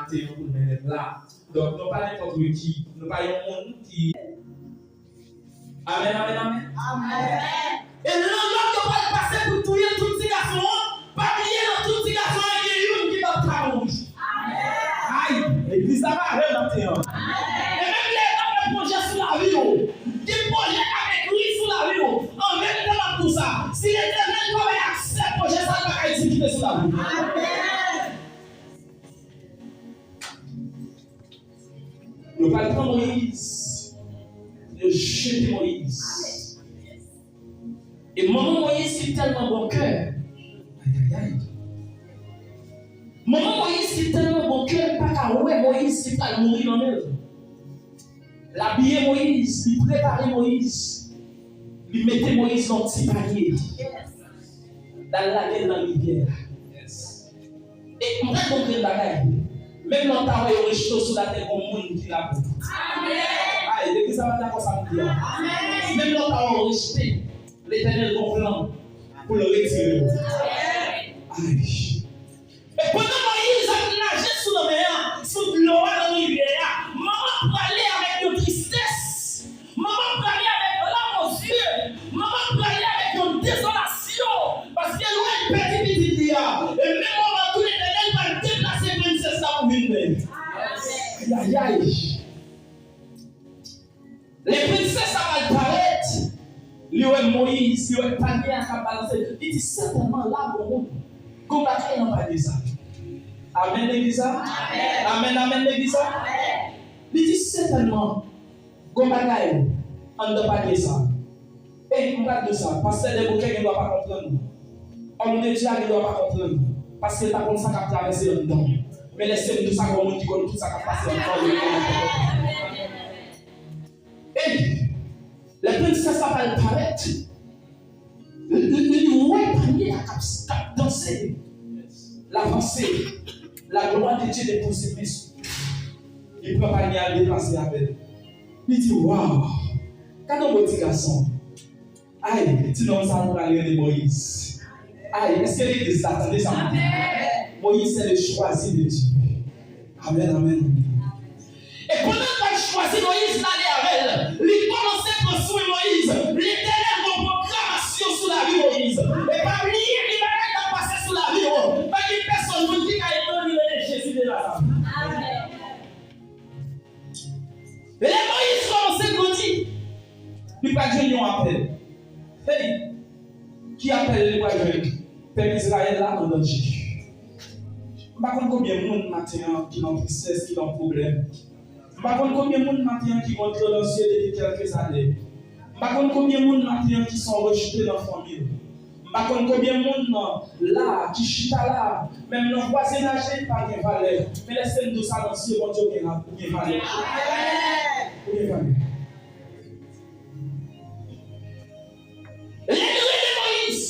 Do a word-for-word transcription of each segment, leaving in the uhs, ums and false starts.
Te yon kout men nèt la. Donk, nou pa nenpòt ki, nou pa yon moun ki. Amèn, amèn, amèn. Amèn. E lè lòm yo pral pase pou touye tout ti gason an, pa bliye nan tout ti gason an, gen youn ki p ap ka mouri. Amèn. Ay, legliz la pa avè m maten an. Amèn. E menm lè yo ta fè pwojè sou lavi w, gen pwojè k ap ekri sou lavi w, an menm tan m ap di w sa, si Letènèl pa bay aksè pwojè sa, l pa ka egzekite sou lavi w. Amèn. Yo pral pran Moyiz. Yo jete Moyiz. E manman Moyiz li tèlman bon kè. Ayayay. Manman Moyiz li tèlman bon kè, li pa ka wè Moyiz li pral mouri nan men l. L abiye Moyiz, li prepare Moyiz, li mete Moyiz nan ti panye. L al lage l nan rivyè a. E m pral di w yon grenn bagay. Menm lè w ta wè yo rejte w sou latè, gon moun ki la pou ou. Ay, legliz la pa dakò sa m di a. Menm lè w ta wè yo rejte, Letènèl gon plan pou l retire w. Ay. E pandan Moyiz ap naje sou lanmè a, sou dlo a, nan rivyè a, manman prale avèk yon tristès. Manman prale avèk lame o zye. Manman prale avèk yon dezolasyon. Paske l wè l pèdi pitit li a. E menm moman tou Letènèl pral deplase prensès la pou vin men. Ayayay. Lè prensès la pral parèt, li wè Moyiz, li wè panye a k ap balanse. Li di, sètènman, la, gon moun, gon bagay nan panye sa. Amèn, legliz la? Amèn, amèn, legliz la? Li di, sètènman, gon bagay anndan panye sa. Ey, m pral di w sa, pastè Dèbokè gen dwa pa konprann ou. Òm de Dye a gen dwa pa konprann ou. Paske l pa konn sa k ap travèse anndan w. Men lèse m di w sa, gon moun ki konn tout sa k ap pase anndan w. Ey, lè prensès la pral parèt, li, li, li wè panye a k ap, k ap danse. L avanse. La gloire de Dieu depoze men sou li. Li pran panye a, l deplase avè l. Li di, waw, gade yon bon ti gason. Ay, ti nonm sa nou pral rele Moyiz. Ay, èske legliz la tande sa m di? Moyiz, c'est le choisi de Dieu. Amèn, amèn, amèn. E pandan l pral chwazi Moyiz, l ale avè l, li kòmanse pran swen Moyiz. Letènèl gen yon pwogramasyon sou lavi Moyiz. E pa bliye, gen bagay k ap pase sou lavi w. Pa gen pèsonn moun ki ka etann li rele Jezi de Nazarèt. Amèn. Lè Moyiz kòmanse grandi, li pral jwenn yon apèl. Hey! Ki apèl li pral jwenn? Pèp Izrayèl la an danje. M pa konn konbyen moun maten an ki nan tristès, ki nan pwoblèm. M pa konn konbyen moun maten an ki gon dlo nan zye depi kèlke zane. M pa konn konbyen moun maten an ki se yon rejte nan fanmi l. M pa konn konbyen moun la ki chita la, menm nan vwazinaj li pa gen valè. Men lèse m di w sa, nan zye Bondye ou gen, ou gen valè. Ou gen valè. Lè l rele Moyiz,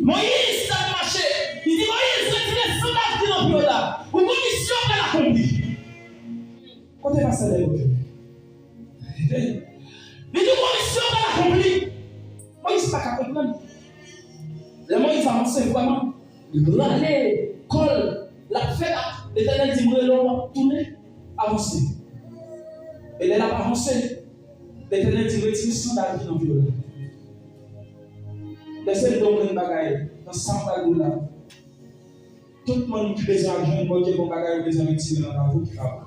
Moyiz t ap mache. Li di, Moyiz, retire sandal ki nan pye w la. Ou gon misyon w pral akonpli. Kote pastè Dèbokè? Li di, gon misyon pral akonpli. Moyiz pa ka konprann. Lè Moyiz avanse vrèman, li rale kò l, l ap fè bak. Letènèl di, m rele w, w ap tounen. Avanse. E lè l ap avanse, Letènèl di, retire sandal ki nan pye w la. Lèse m di w yon bagay, nan sa m pral di w la. Tout moun ki bezwen al jwenn Bondye, gon bagay ou bezwen retire nan lavi w ki pa bon.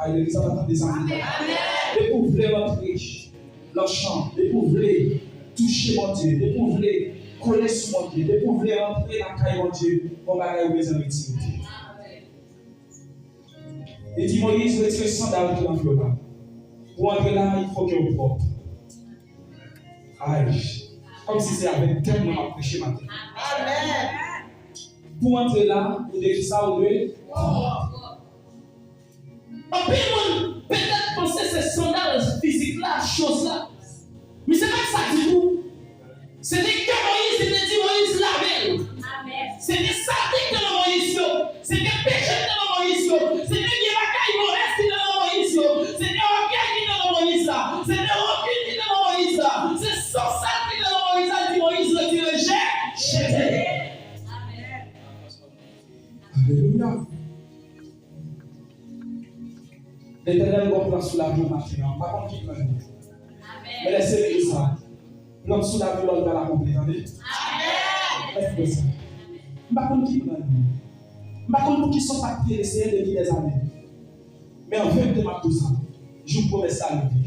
Ay, legliz sa pa tande sa m di la. Depi w vle rantre nan chan, depi w vle touche Bondye, depi w vle kole sou Bondye, depi w vle rantre lakay Bondye, gon bagay ou bezwen retire. Li di Moyiz, retire sandal ki nan pye w la. Pou antre la, il faut que w pwòp. Ay, kòmsi se avèk tèm mwen m ap preche maten. Amèn. Pou antre la, ou dwe ki sa, ou dwe pwòp. Anpil moun petèt panse se sandal fizik la, choz la. Men se pa sa ditou. Se te kè Moyiz, li te di Moyiz lave l. Amèn. Se te salte ki te nan Moyiz yo. Se te peche ki te nan Moyiz yo. Se te vye bagay molès ki te nan Moyiz yo. Se te ògèy ki te nan Moyiz la. Se te rankin ki te nan Moyiz la. Se san sal ki te nan Moyiz la. Li di Moyiz retire je, jete. Amèn. Alelouya. Letènèl gen yon plan sou lavi w maten an. M pa konn ki plan li ye. Men lè se li sa, plan sou lavi w la, l pral akonpli, tande. Mèt kwè sa. M pa konn ki plan li ye. M pa konn poukisa w pa t vle Senyè depi dèzane. Men an verite, m ap di w sa, jou pwomès sa a rive.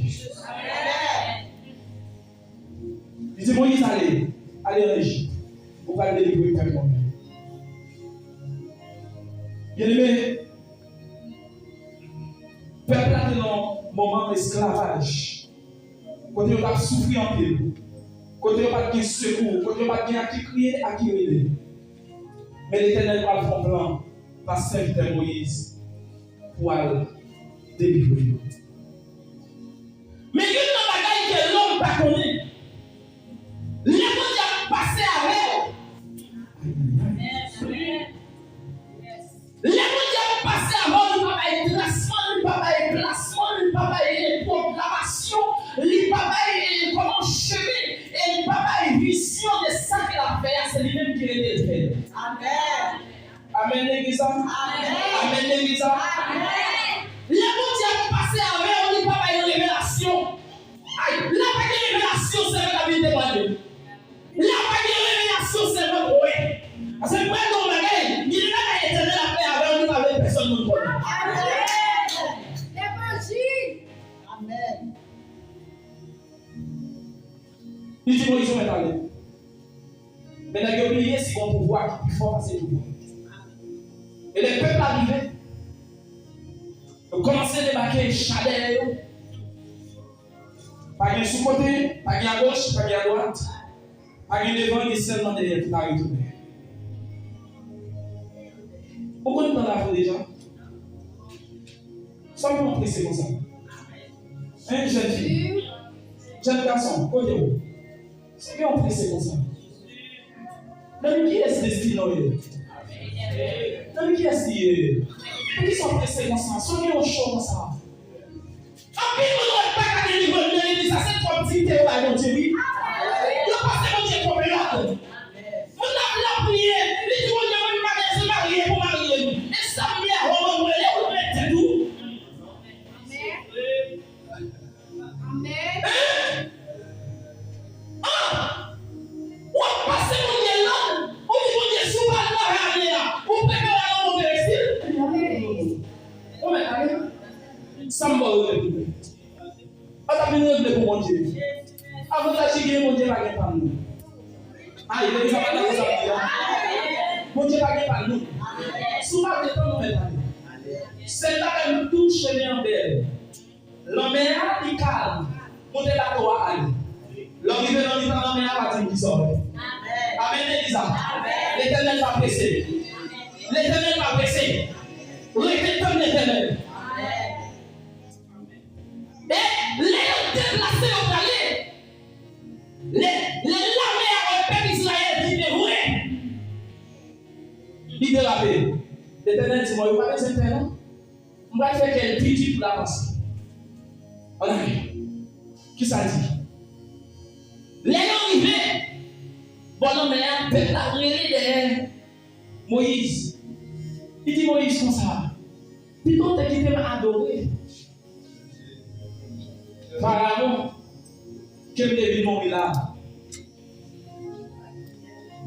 Li di Moyiz, ale, ale an Ejip. Ou pral delivre pèp mwen. Byeneme, pèp la te nan yon moman esklavaj. Kote yo t ap soufri anpil. Kote yo pa t gen sekou. Kote yo pa t gen a ki kriye, a ki rele. Men Letènèl pral fè yon plan pa sèvitè Moyiz pou al delivre yo. Men youn nan bagay ke lòm pa konnen, lè Bondye ap pase avè w, lè Bondye ap pase avè w, li pa bay klasman, li pa bay plasman, li pa bay pwoklamasyon, li pa bay, eh, kòman, chemen, e li pa bay vizyon de sa ke l ap fè a, se li menm ki rete l fè l. Amèn. Amèn, legliz la. Amèn. Amèn, legliz la. Amèn. Lè Bondye ap pase avè w, li pa bay revelasyon. Ay, lè pa gen revelasyon, sèvant la vin temwaye. Lè pa gen revelasyon, sèvant wè. Paske mwen gen yon bagay, gen de bagay Letènèl ap fè avè w, li pa vle pèsonn moun konnen. Amèn. Levanjil. Amèn. Li di Moyiz, ou mèt ale. Men nèg yo bliye si gon pouvwa ki pi fò pase pouvwa. E lè pèp la rive, yo kòmanse debake cha dèyè yo. Pa gen sou kote, pa gen agoch, pa gen adwat, pa gen devan, gen sèlman dèyè ki pa retounen. Ou konn tan la fè deja? Sa w konn prese konsa? Hein, jèn fi? Jèn gason, kote w? Sa gen w prese konsa? Nan men kiyès destine w ye? Nan men kiyès li ye? Poukisa w prese konsa? Sa w gen w cho konsa? Anpil moun wè pa ka delivre nan legliz la, se twòp diyite yo bay Bondye, wi. Yo panse Bondye twò malad. Moun ap lapriyè, li di Bondye, mwen m pa bezwen marye pou marye m. E sa m ye a, ou mwen rele ou mete tou. Amèn. Hein? Ah! W ap pase Bondye lòd, ou di Bondye, si w pa lave ane a, ou prepare w al nan move estil. Ou mèt ale. Sa m ba w regle pou mwen. Sa t ap vin regle pou Bondye. Avantaj ki genyen, Bondye pa gen pa l non. Ay, legliz la pa dakò sa m di a. Bondye pa gen pa l non. Si w pa gen pa l, ou mèt ale. Sèl bagay m di w, chemen an bèl. Lanmè a, li kalm. Monte bato a, ale. Lè w rive nan mitan lanmè a, pa di m kisa w wè. Amèn, legliz la. Letènèl pa prese. Letènèl pa prese. Rete tann Letènèl. E lè yo deplase, yo prale, lè, lè lame a wè pèp Izrayèl ki te vre, li derape. Letènèl di, mwen, yo pa bezwen pè non. M pral fè kè l pi di pou l avanse. Ann ale. Kisa l di? Lè yo rive bò lanmè a, pèp la rele dèyè Moyiz. Li di Moyiz konsa, pito w te kite m adore Farawon ke m te vin mouri la a.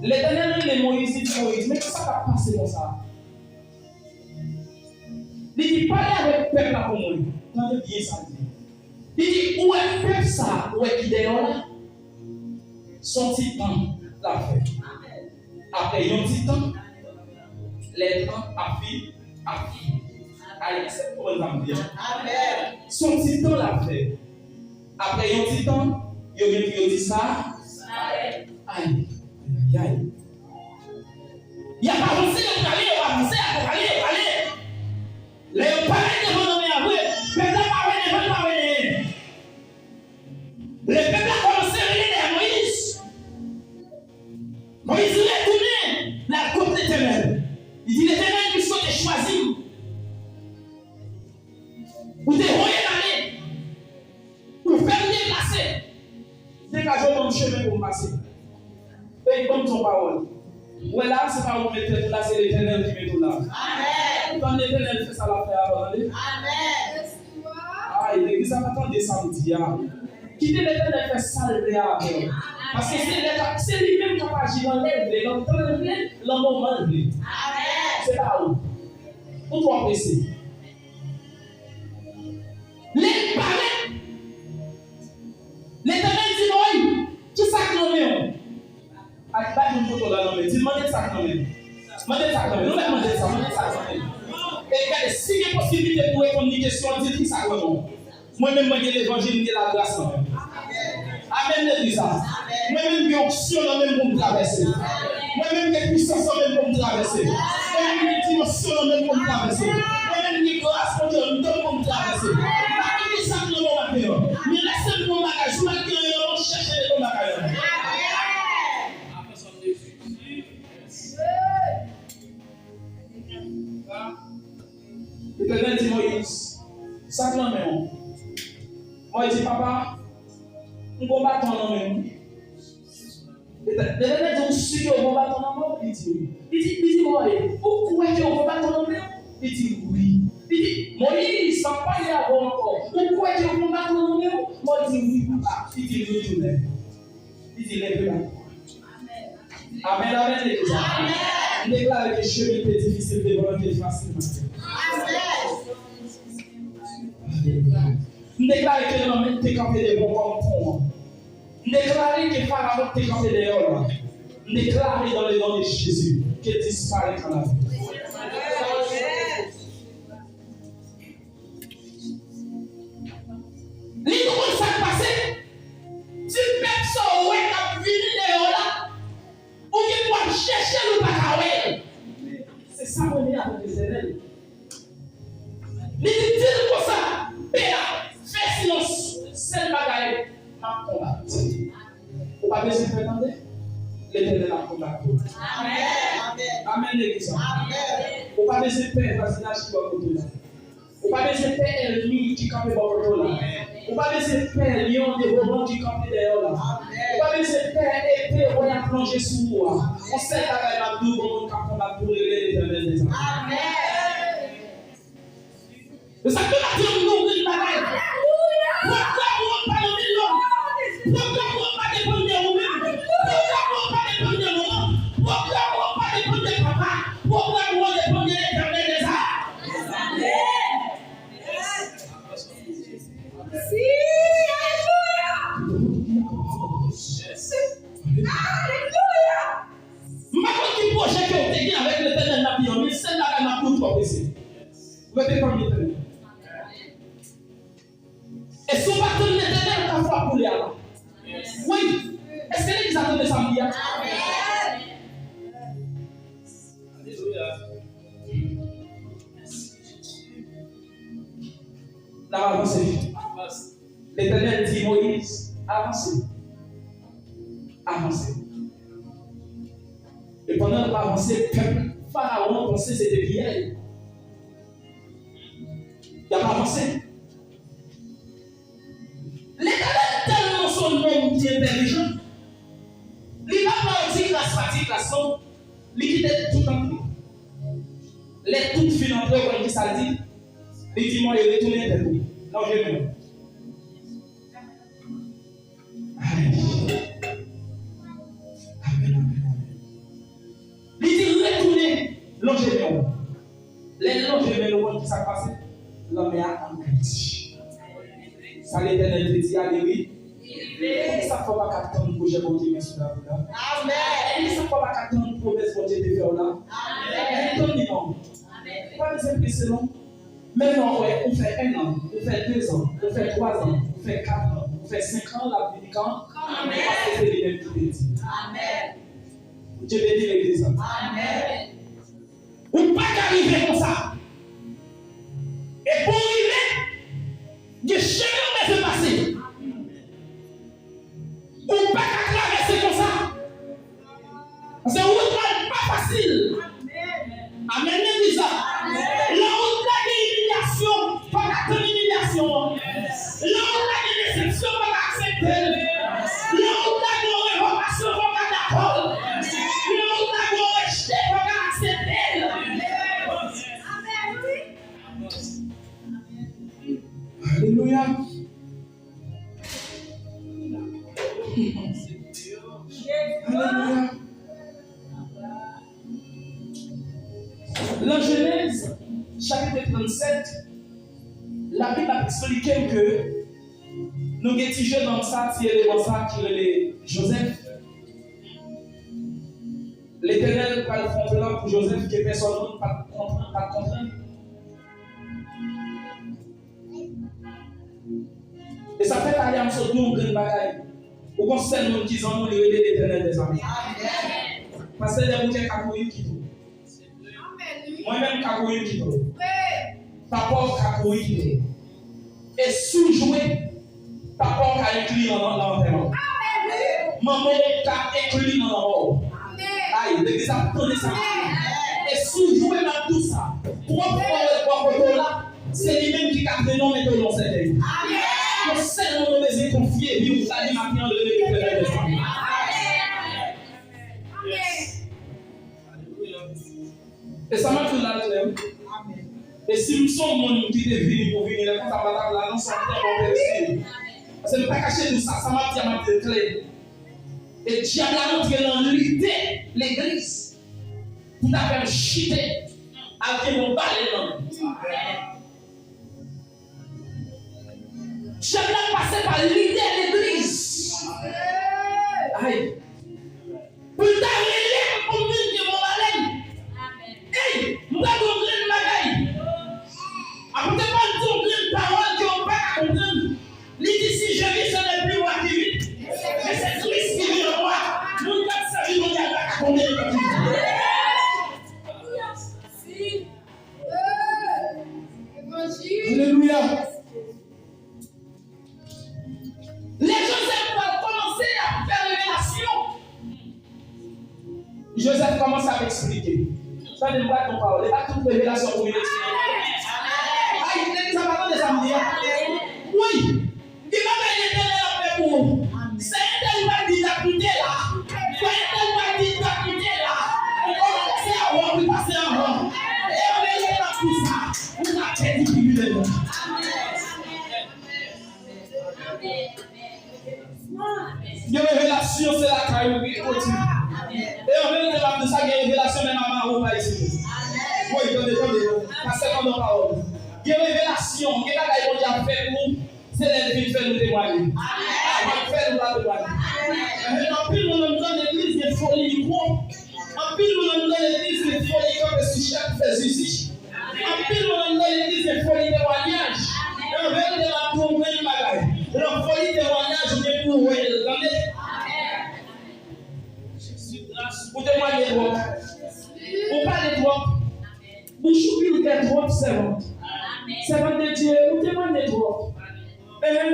Letènèl rele Moyiz, li di Moyiz, men kisa k ap pase konsa? Li di, pale avèk pèp la pou mwen. Tande byen sa l di. Li di, ou wè pèp sa a, ou wè ki dèyè w la? S on ti tan l ap fè. Apre yon ti tan, lè tan ap fi, ap fini. Ay, èske w konprann sa m di a? S on ti tan l ap fè. Apre yon ti tan, yo gen pou yo di sa. Ay, ay, ay. Y ap avanse, yo prale, yo avanse, y ap prale, yo prale. Lè yo parèt devan lanmè a vre, pèp la pa wè devan l, pa wè dèyè. Lè pèp la kòmanse rele dèyè Moyiz, Moyiz retounen, l al kot Letènèl. Li di, Letènèl, piske w te chwazi m, ou te voye m ale, ou fè m deplase, degaje w ban m chemen pou m pase. Ey, ban m di w yon pawòl. Ou wè la, se pa ou ki met tèt ou la, se Letènèl ki met ou la. Amèn. Tann Letènèl fè sa l ap fè avan, tande. Amèn. Legliz la, pa tande sa m di a. Kite Letènèl fè sa l vle avè w. Paske se lè k ap, se li menm k ap aji nan lè l vle, nan tan l vle, nan moman l vle. Se pa ou. Ou twò prese. Lè l parèt, Letènèl di Moyiz, "Kisa k nan men w?" Al bay moun foto la nan men. Di l, "Mande l sa k nan men l. Mande l sa k nan men l." Nou mèt mande l sa, mande l sa k nan men l. E gade, si gen posiblite pou w reponn li kesyon an, di l, "Kisa k nan men w?" Mwen menm, mwen gen levanjil, m gen lagras nan men m. Amèn, legliz la. Mwen menm, gen onksyon nan men m pou m travèse. Mwen menm, gen pwisans nan men m pou m travèse. Mwen menm, gen dimansyon nan men m pou m travèse. Mwen menm, gen gras Bondye anndan m pou m travèse. M pa konn kisa k nan men w maten an, men lèse m di w yon bagay, si w pa t gen anyen nan men w, chèche mete yon bagay nan men w. Letènèl di Moyiz, "Sa k nan men w?" Moyiz di, "Papa, m gon baton nan men m." Letènèl di, "Ou si ke w gon baton nan men w?" Li di, "Wi." Li di, li di, "Moyiz, ou kwè ke w gon baton nan men w?" Li di, "Wi." Li di, "Moyiz, m ap pale avè w ankò. Ou kwè ke w gon baton nan men w?" Moyiz di, "Wi, papa." Li di, "Retounen." Li di, "Leve baton an." Amèn, amèn, legliz la. M deklare ke chemen te difisil devan l, ke l fasil maten. Alelouya. M deklare ke lanmè te kanpe devan w kòm pon an. M deklare ke Farawon te kanpe dèyè w la. M deklare dans le nom de Jésus ke l disparèt nan lavi w. Li konn sa k pase. Ti pèp sa w wè k ap vini dèyè w la, ou gen pou ap chèche l, ou pa ka wè l. Se sa m renmen avèk Letènèl. Li di, di l konsa, "Pè a, fè silans, sèl bagay, m ap konbat." Ou pa bezwen pè tande, Letènèl ap konbat pou ou. Amèn. Amèn, legliz la. Ou pa bezwen pè vwazinaj ki bò kote w la. Ou pa bezwen pè ènmi ki kanpe bò kote w la. Ou pa bezwen pè lyon devoran ki kanpe dèyè w la. Ou pa bezwen pè epe wè y ap lonje sou ou a. Yon sèl bagay m ap di w, gon moun k ap konbat pou w, rele Letènèl dèzame. Amèn. E sa k fè maten an m gen yon grenn bagay. Pwogram ou an pa nan men lòm. Pwogram ou an pa depann de ou menm. Pwogram ou an pa depann de manman. Pwogram ou an pa depann de papa. Pwogram ou an depann de Letènèl dèzame. Si, alelouya! Alelouya! M pa konn ki pwojè ke w te gen avèk Letènèl nan vi w, men sèl bagay m ap di w, twò prese. Rete tann Letènèl. E si w pa tann Letènèl, pafwa koulye a la. Wi. Èske legliz la tande sa m di a? Alelouya. N ap avanse. Letènèl di Moyiz, "Avanse. Avanse." E pandan l ap avanse, pèp Farawon panse se te piyay. Y ap avanse. Letènèl tèlman se yon nonm ki entèlijan, li pa pran ti kras pa ti kras non. Li kite tout antre. Lè tout fin antre, ou konn kisa l di? Li di, "Mwen retounen tèt ou. Lonje men w." Ay. Amèn, amèn, amèn. Li di, "Retounen, lonje men w." Lè l lonje men l, ou konn kisa k pase? Lanmè a angrandi. Sa Letènèl te di a, li rive. Poukisa fè w pa ka tann pwojè Bondye gen sou lavi w la? Poukisa fè w pa ka tann pwomès Bondye te fè w la? Tann li non. Ou pa bezwen prese non. Menm lè w wè, ou fè en an, ou fè de zan, ou fè twa zan, ou fè kat an, ou fè senk an, l ap vini kan? Paske se li menm ki te di. Bondye beni legliz la. Ou pa ka rive konsa. E pou w rive, gen chemen w bezwen pase. Ou pa ka travèse konsa. Paske wout la pa fasil. Amèn, legliz la. Lè wout la gen imilyasyon, fò w ka tann imilyasyon an. Lè wout la gen desepsyon, fò w ka aksepte l. Lè wout la gen yon revokasyon, fò w ka dakò. Lè wout la gen yon rejte, fò w ka aksepte l. Alelouya. Jenèz, chapit trannsèt, Labib ap eksplike m ke nou gen ti jenòm sa, ti eleman sa ki rele Jozèf. Letènèl pral fè yon plan pou Jozèf ke pèsòn moun pa t konprann, pa t konprann. E sa fè talè a m sot di w yon grenn bagay. Ou gon sèl moun ki zanmi w, li rele Letènèl dèzame. Pastè Dèboukè ka kouri, l kite w. Mwen menm m ka kouri, m kite w. Papa w ka kouri, kite w. E si w jwe, papa w ka enkli nan, nan antèman. Manman w ka enkli nan lanmò w. Ay, legliz ap tande sa. E si w jwe, m ap di w sa. Pwòp fwa w wè bò kote w la, se li menm ki ka trennen w mete w nan sèkèy. Yon sèl moun ou bezwen konfye vi w, sa li maten an, rele Letènèl dèzame. E sa m ap di w la klè wi. E si m se yon moun ki te vini pou vini, lè konsa m pa t ap la non, se yon trè bon pèsi. Paske m pa kache di w sa, sa m ap di a m ap di l klè. E dyab la rantre nan lide legliz pou ta fè m chite, al kenbe yon balèn nan men. Dyab la pase pa lidè legliz. Ay. Pou l ta rele m pou m vin gen bon balèn. Ey, m pral di yon grenn bagay. Apot Pòl di yon grenn pawòl ke w pa ka konprann. Li di, si Jezi se le plus roi ki vit, men se Kris ki vin an rwa. Moun k ap sèvi Bondye a pa ka konprann li. Alelouya. Lè Jozèf pral kòmanse ap fè revelasyon, Jozèf kòmanse ap eksplike. Tande, m pral di yon pawòl. E pa tout revelasyon pou vin eksplike. Ay, legliz la pa tande sa m di a. Wi. Gen bagay Letènèl ap fè pou ou. Se entèl pa di dat nou te la. Se entèl pa di dat nou te la. Ou konn pase avan, ou pase avan. E ann rete nan kou sa. Ou ka pèdi tribinèl la. Gen revelasyon, se lakay ou ki kote. E an verite, m ap di sa, gen revelasyon, menm a mari w pa isit. Wi, tande, tande. Pastè, tande pawòl. Gen revelasyon, gen bagay Bondye ap fè pou ou, se lè l fin fè nou temwaye. Avan l fè nou pa temwaye. Anpil moun anndan legliz gen foli mikwo. Anpil moun anndan legliz gen foli kanpe sou chèf, fè zizi. Anpil moun anndan legliz gen foli temwayaj. E an verite, m ap di w yon grenn bagay. Nan foli temwayaj, ou gen pou w wè l, tande. Ou temwaye twòp. Ou pale twòp. Bouch ou vilgè twòp, sèvant. Sèvant de Dye, ou temwaye twòp. Ehe.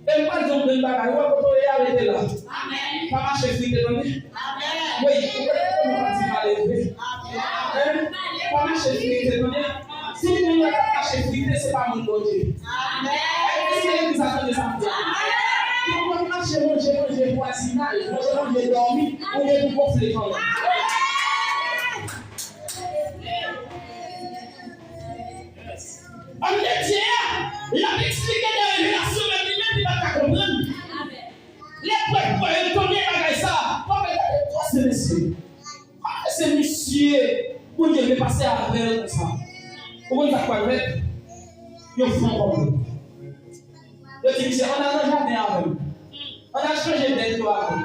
E m pral di w yon grenn bagay, ou wè kote w ye a, rete la. Pa mache frite, tande. Wi, ou wè kote w pa di pa leve. Ehe. Pa mache frite, tande. Si moun nan t ap mache frite, se pa moun Bondye. Èske legliz la tande sa m di a? Si w ap mache manje, manje vwazinaj, manje, manje dòmi, ou gen pou gonfle kanmenm. Ann de Dye a, l ap eksplike de revelasyon, menm li menm li pa t ka konprann. Lè pwèp pwèp yo tande bagay sa, pwèp yo gade twò se mesye. Kòman se misye Bondye vle pase avè l konsa? Ou konn sa k pral fèt? Yo fè yon konplo. Yo di misye, ann al nan jaden avè m. Ann al chanje bèt yo avè m.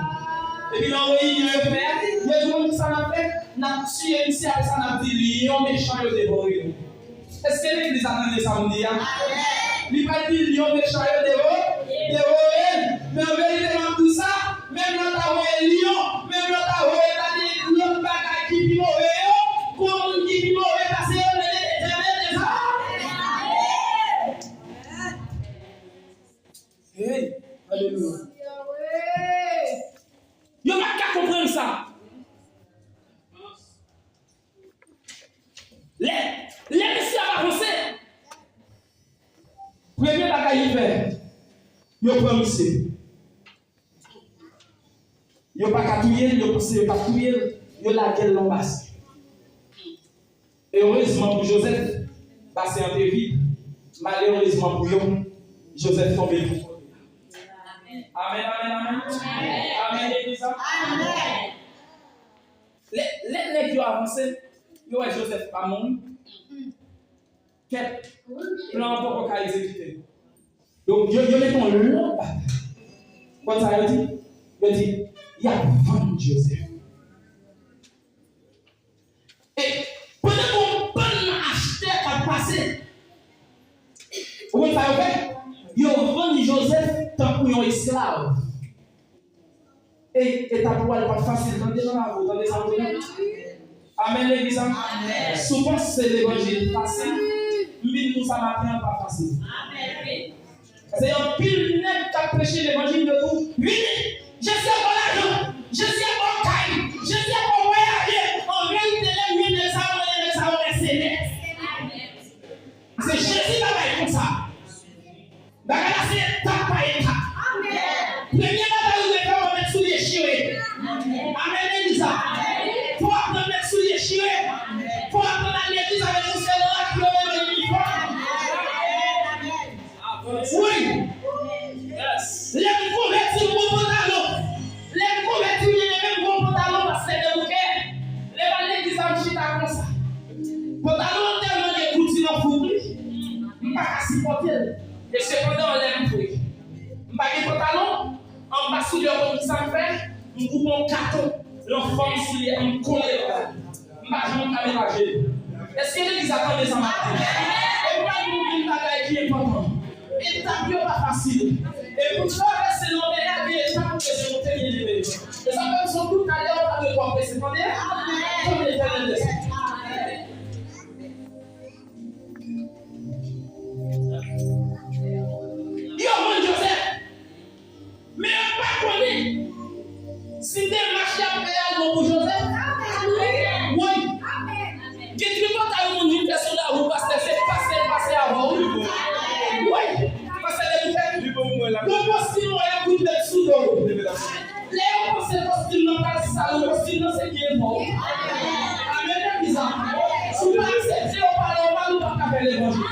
Epi nan reyinyon yo fè a, yo di, konn kisa n ap fè? N ap tiye misye, apre sa n ap di lyon mechan yo devore nou. Èske legliz la tande sa m di a? Li pral di lyon mechan yo devo-, devore l. Men an verite, m ap di w sa, menm lè w ta voye lyon, menm lè w ta voye ta de lòt bagay ki pi move yo, gon moun ki pi move pase yo, men Letènèl dèzame. Hey, alelouya. Yo pa t ka konprann sa. Lè, lè mesye ap avanse, premye bagay li fè, yo pran misye. Yo pa ka touye l, yo panse yo t ap touye l, yo lage l nan basen. Erezman pou Jozèf, basen an te vid. Malerezman pou yo, Jozèf tonbe tou. Amèn, amèn, amèn. Amèn, legliz la. Lè, lè nèg yo avanse, yo wè Jozèf pa mouri. kèt, plan an poko ka egzekite. Donk, yo, yo mete yon lòt batay. Konn sa yo di? Yo di, y ap vann Jozèf. E pandan gon bann achtè k ap pase, ou konn sa yo fè? Yo vann Jozèf tankou yon esklav. E etap ou a l p ap fasil, tande nan lavi w, tande sa m di w. Amèn, legliz la. Si w panse levanjil fasil, m vin di w sa maten an, l pa fasil. Paske gen anpil nèg k ap preche levanjil, yo di w, vini, Jezi ap ba w lajan, Jezi ap ba w kay, Jezi ap ba w vwayaje. An reyalite, lè m jwenn nèg sa yo, mwen rele nèg sa yo mèsenè. Se Jezi bagay konsa. Bagay la se etap pa etap. Premye bagay ou dwe fè, w ap met soulye chire. Amèn, legliz la. Fò w aprann met soulye chire. Fò w aprann al legliz avèk yon sèl rad ki rele yon inifòm. Wi. Lè m konvèti, m gon pantalon. Lè m konvèti, m gen menm gon pantalon, pastè Debouke. Lè m al legliz la, m chita konsa. Pantalon an tèlman gen kouti nan fouk li, m pa ka sipòte l. E sepandan, lè m vre, m pa gen pantalon, anba soulye, w konn ki sa m fè? M koupe yon katon lan fòm soulye an, m kole l. M pa janm ka melaje l. Èske legliz la tande sa maten? E m pral di w yon bagay ki enpòtan. Etap yo pa fasil. E pou travèse nan dèyè, gen etap ou bezwen monte, byeneme. E sa fè m di w talè, ou pa dwe twò prese. Tande? Tande Letènèl di sa. Yo vann Jozèf. Men yo pa konnen si demach y ap fè a bon pou Jozèf. Wi. Gen tripotay yon moun vin fè sou lawou, pastè, se pase l pase avan w. Wi. Pastè Debouke. Bon kostim, wè, yo koute sou do. Lè yo panse kostim nan pral sal, kostim nan se byen pa w. Amèn, legliz la. Si w pa aksepte yo pale w mal, ou p ap ka fè levanjil.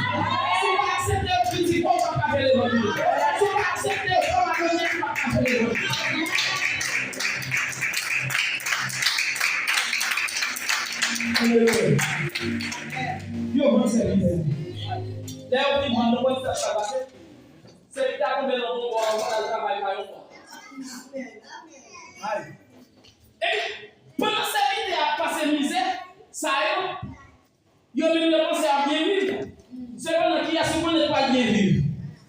Si w pa aksepte yo kritike w, ou p ap ka fè levanjil. Si w pa aksepte yo fè w malonèt, ou p ap ka fè levanjil. Alelouya. Yo vann sèvitè. Lè yo fin vann, nou konn sa k pral pase. Sèvitè a tonbe nan bon bò, ankò l al travay pa yon bò. Ay. E pandan sèvitè a ap pase mizè sa yo, yo menm yo panse y ap byen viv. Sepandan, kiyès ou konnen k pral byen viv?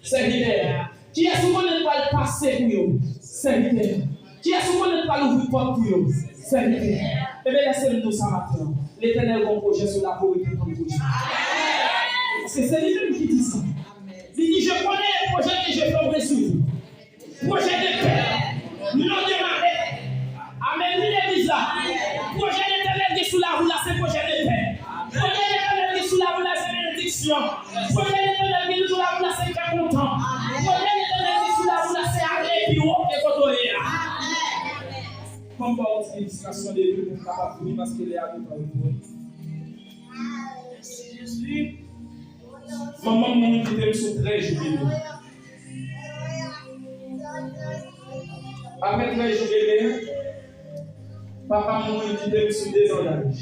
Sèvitè a. Kiyès ou konnen k pral pase pou yo? Sèvitè a. Kiyès ou konnen k pral ouvri pòt pou yo? Sèvitè a. Ebyen, lèse m di w sa maten an. Letènèl gen yon pwojè sou lavi w, rete tann pwojè. Paske se li menm ki di sa. Li di, je connais les projets que je formerai sur vous. Pwojè de pè, non de malè. Amèn, wi, legliz la. Pwojè Letènèl gen sou lavi w la, se pwojè de pè. Pwojè Letènèl gen sou lavi w la, se benediksyon. Pwojè Letènèl gen sou lavi w la, se kè kontan. Pwojè Letènèl gen sou lavi w la, se ale pi wo ke kote w ye a. Ban m ba w ti ilistrasyon de li pou m kapab fini, paske lè a gentan rive. Mèsi, Jezi. Manman m mouri kite m sou trèz jou bebe. Apre trèz jou bebe, papa m mouri kite m sou dezan laj.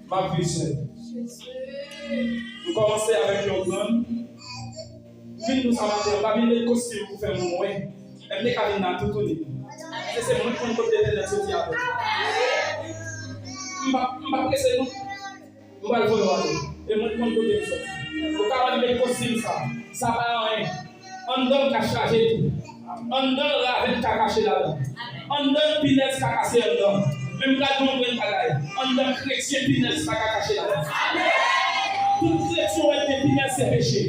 M ap viv sèl. M kòmanse avèk yon grann. Vin pou sa maten, m pa vin met kostim pou fè moun wè. Men m te ka vin nan toutouni. Se, se mwen k konn kote Letènèl soti avè m. M pa, m pa prese non. M pral voye w ale. E mwen k konn kote m soti. Ou ka al met kostim sa. Sa pa anyen. Anndan m ka chaje tou. Anndan l ravèt ka kache ladan. Anndan l pinèz ka kase anndan. Men m pral di w yon grenn bagay. Anndan kretyen pinèz pa ka kache ladan. Tout kretyen w wè k gen pinèz se peche.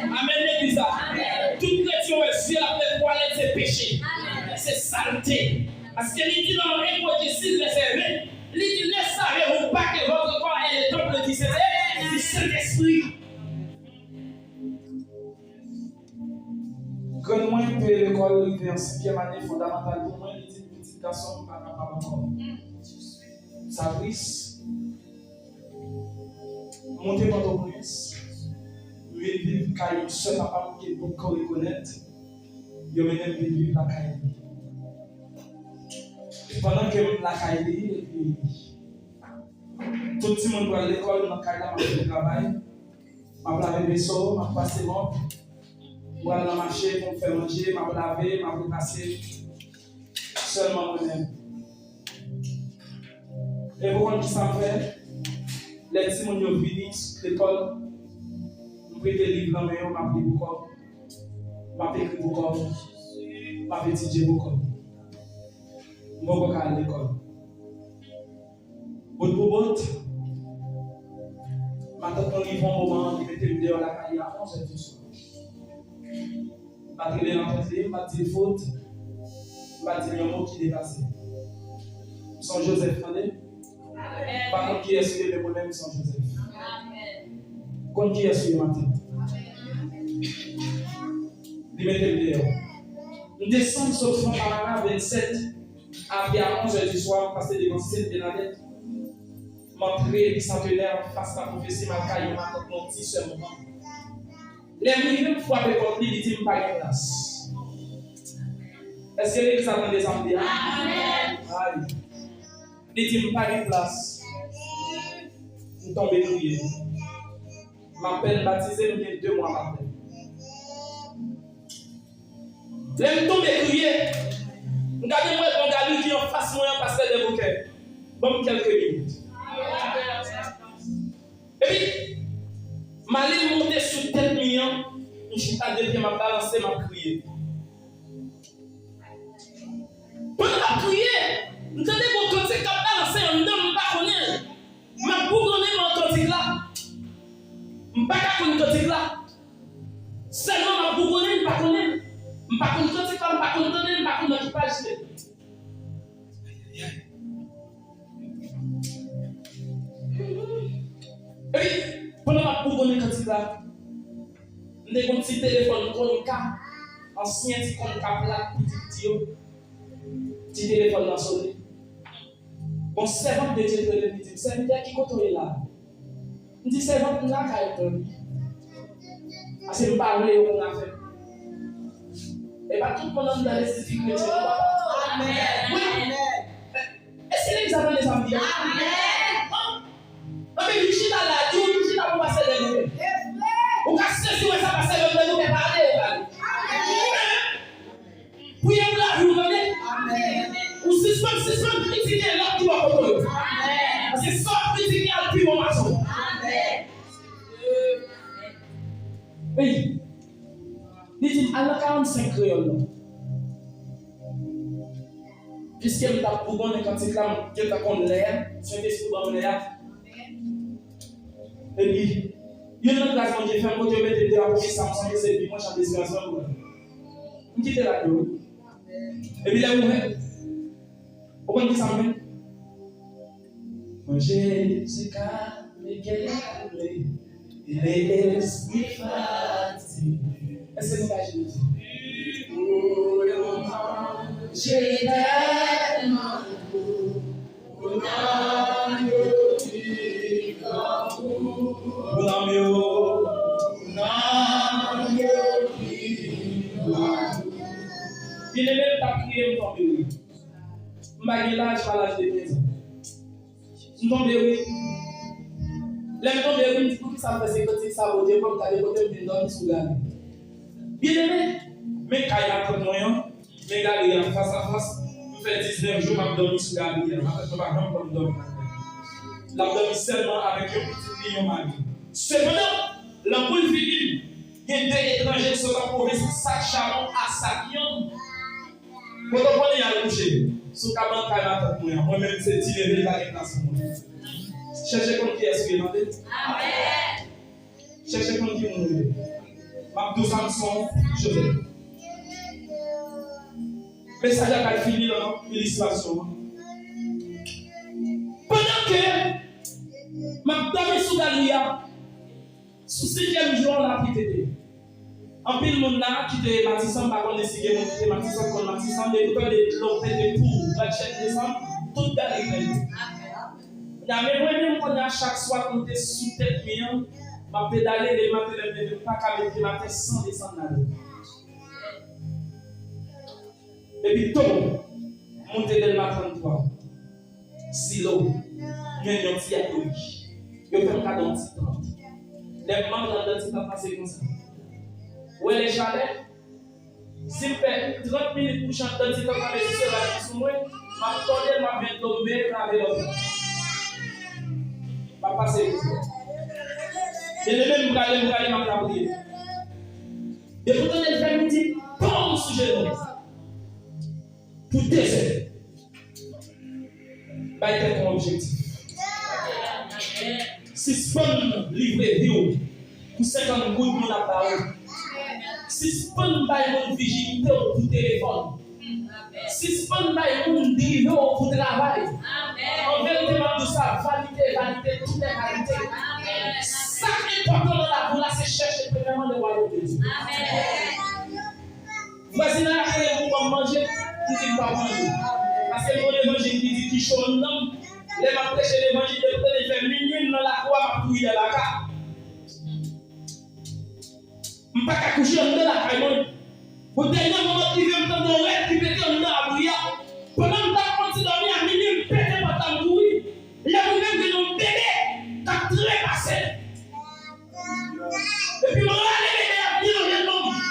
Amèn legliz la. Tout kretyen w wè zye l ap fè twalèt se peche. Se salte. Paske li di nan Eko disis vèsè ven, li di, ne savez-vous pas que votre corps est le temple du Saint-Esprit? Grann mwen te lekòl rive an senkyèm ane fondamantal pou mwen, li di m, pitit gason m pa kapab ankò. Sa tris. M monte Pòtoprens, m vin viv kay yon sè papa m ke m potko rekonèt. Yo mennen m vin viv lakay li. Pandan ke m lakay li, epi Tout timoun pral lekòl, nan kay la, m ap fè travay. M ap lave veso, m ap pase mòp. M pral nan mache pou m fè manje, m ap lave, m ap repase. Sèlman mwen menm. E pou konn kisa m fè? Lè timoun yo vini lekòl, m prete liv nan men yo, m ap li pou kò m. M ap ekri pou kò m. M ap etidye pou kò m. M poko ka al lekòl. Bout pou bout, matant mwen rive yon moman, li mete m deyò lakay li a onz è di swa. M pa t rele nan tèt li, m pa t di l fout, m pa t di l yon mo ki deplase. M se yon Joseph, tande? M pa konn kiyès ou ye, men mwen menm, m se yon Joseph. Konn kiyès ou ye maten. Li mete m deyò. M desann sot Fontamara vennsèt, apre a onz è di swa, m pase devan Sent Benadèt. M antre Bisantenè, anfas lapwofesi, m al kay yon matant mwen, yon ti sè mwen. Lè m rive, m frape pòt li, li di m pa gen plas. Èske legliz la tande sa m di a? Amèn. Ay. Li di m pa gen plas. M tonbe kriye. M apèn batize, m gen de mwa m apèn. Lè m tonbe kriye, m gade m wè Bon Gari ki anfas mwen an, pastè Dèboukè. Ban m kèlke minit. Epi, m ale m monte sou tèt mi an, m chita de pye, m ap balanse, m ap kriye. Pandan m ap kriye, m tande gon kantik k ap balanse anndan m, m pa konnen l. M ap bougonnen nan kantik la. M pa ka konn kantik la. Sèlman m ap bougonnen, m pa konnen l. M pa konn kantik la, m pa konn tande l, m pa konn nan ki paj li ye. Epi, pandan m ap bougonnen kantik la, m te gon ti telefòn Konka, ansyen ti Konka plat, pitit ti yo. Ti telefòn nan sone. Bon, sèvant de Dye te rele m, li di m, "Sèvitè, ki kote w ye la?" M di, "Sèvant, m lakay mwen." Paske m pa vle yo konn afè m. E pa tout moun anndan legliz ki kretyen, non, papa. Amèn. Wi. Èske legliz la tande sa m di a? Amèn. Anpil vin chita la, di w vin chita pou pastè Dèboukè. Ou ka sezi wè sa pastè Dèboukè pale, yo pale. Amèn. Priye pou lavi w, tande? Amèn. Ou sispann, sispann kritike lòt ki bò kote w yo. Amèn. Paske sa w ap kritike a pi bon pase w. Amèn. Wi. Li di m, "Al nan karannsenk kreyòl la." Piske m t ap bougonnen kantik la, m gentan konn lè a, Sentespri ban m lè a. Epi, youn nan gras Bondye fè m, kote yo mete m deyò, pou ki sa m sonje se Bib mwen, Chan Desperans mwen, mwen. M kite l ap yo. Epi lè m ouvè, ou konn ki sa m fè? Mwen Jezi ka me kè ale, e lespri fatige. Èske nou ka jwe? Jezi tèlman bon. Pou nanm yo ki gran pou. Pou nanm yo. Pou nanm yo ki gran pou. Byeneme, m t ap kriye, m tonbe ri. M pa gen laj, pa laj de kenz an. M tonbe ri. Lè m tonbe ri, m di, "Poukisa m fè se kantik sa, Bondye, pou m gade kote m vin dòmi sou gade." Byeneme, men kay matant mwen an, men gade a fas a fas, m fè diznèf jou m ap dòmi sou gade a. Matant mwen pa janm konn dòmi. L ap dòmi sèlman avèk yon pitit li, yon mari. Sepandan, lanmou l vini, gen de etranje ki sot an pwovens, Sak Chabon a Sak Yann. Kote w konnen y al kouche? Sou kabann kay matant mwen an. Mwen menm, se ti leve, li pa gen plas pou mwen. Chèche konn kiyès ou ye, tande? Amèn. Chèche konn ki moun ou ye. M ap di w sa, m se yon Joseph. Mesaj la pral fini nan ilistrasyon an. Pandan ke m ap dòmi sou galri a, sou senkyèm jou an, lapli pete. Anpil moun la ki te Matisan, m pa konnen si gen moun ki te Matisan, ki konn Matisan, depi w tande dlo pete, pou, gradchèn desann, tout galri plen dlo. Kounye a, men mwen menm, kounye a, chak swa, m te sou tèt mi an, m ap pedale, lè maten, lè m leve, m pa ka met pye m atè san desann nan dlo. Epi tou, moute Dèlma tranntwa. Silo, mwen yon ti atouch. Yo fè m kado yon ti tant. Lè m antre anndan ti tant la, se konsa. Ou wè lè chalè? Si m fè trant minit kouche anndan ti tant la, mezi solèy la sou mwen, m ap tòde l, m ap jwenn dlo m benyen, m lave lòt. M ap pase mizè. Byeneme, m prale, m prale, m ap lapriyè. Depi w tande l fè m, m di, pòm sou jenou. Pou dezè. Bay tèt ou yon objektif. Sispann livre vi w pou senkant goud moun ap ba ou. Sispann bay moun vijinite w pou telefòn. Sispann bay moun drive w pou travay. An verite, m ap di w sa, vanite, vanite, tout est vanité. Sa k enpòtan nan lavi w la, se chèche premyèman le royaume de Dieu. Vwazinay la rele m pou ban m manje, m di l pa manje. Paske l gen yon levanjil ki di ki cho anndan m. Lè m ap preche levanjil, depi tande l fè minui, m nan lakou a, m ap kouri dèyè baka. M pa ka kouche anndan lakay mwen. Pou dènye moman, m rive m tande yon rèd ki pete anndan abri a. Pandan m t ap fè ti dòmi a, minui, m pete pòt la, m kouri. Lè m rive, m jwenn yon bebe k ap trepase. Epi m rale bebe a byen nan men m.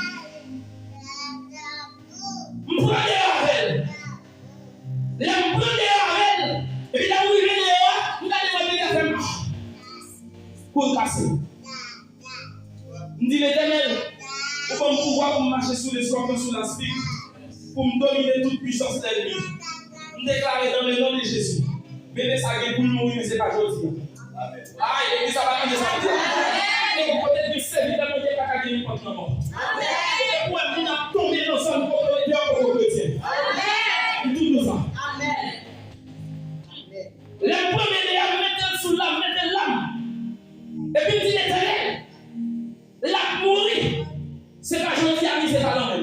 M pran deyò avè l. Lè m pran deyò avè l, epi lè m rive deyò a, m gade m wè bebe a fè m, ah! Kou l kase. M di, Letènèl, ou ban m pouvwa pou m mache sou leskòpyon, sou laspik, pou m domine tout pwisans lènmi. M deklare dans le nom de Jésus, bebe sa gen pou l mouri, men se pa jodi a. Ay, legliz la pa tande sa m di a. Kote gen sèvitè Bondye pa ka gen nenpòt lanmò. Ou wè moun ap tonbe nan zòn kote yo poko kretyen. M di nou sa. Lè m pran bebe a, m mete l sou la, m mete l la. Epi m di, Letènèl, l ap mouri. Se pa jodi a, men se pa lanmen.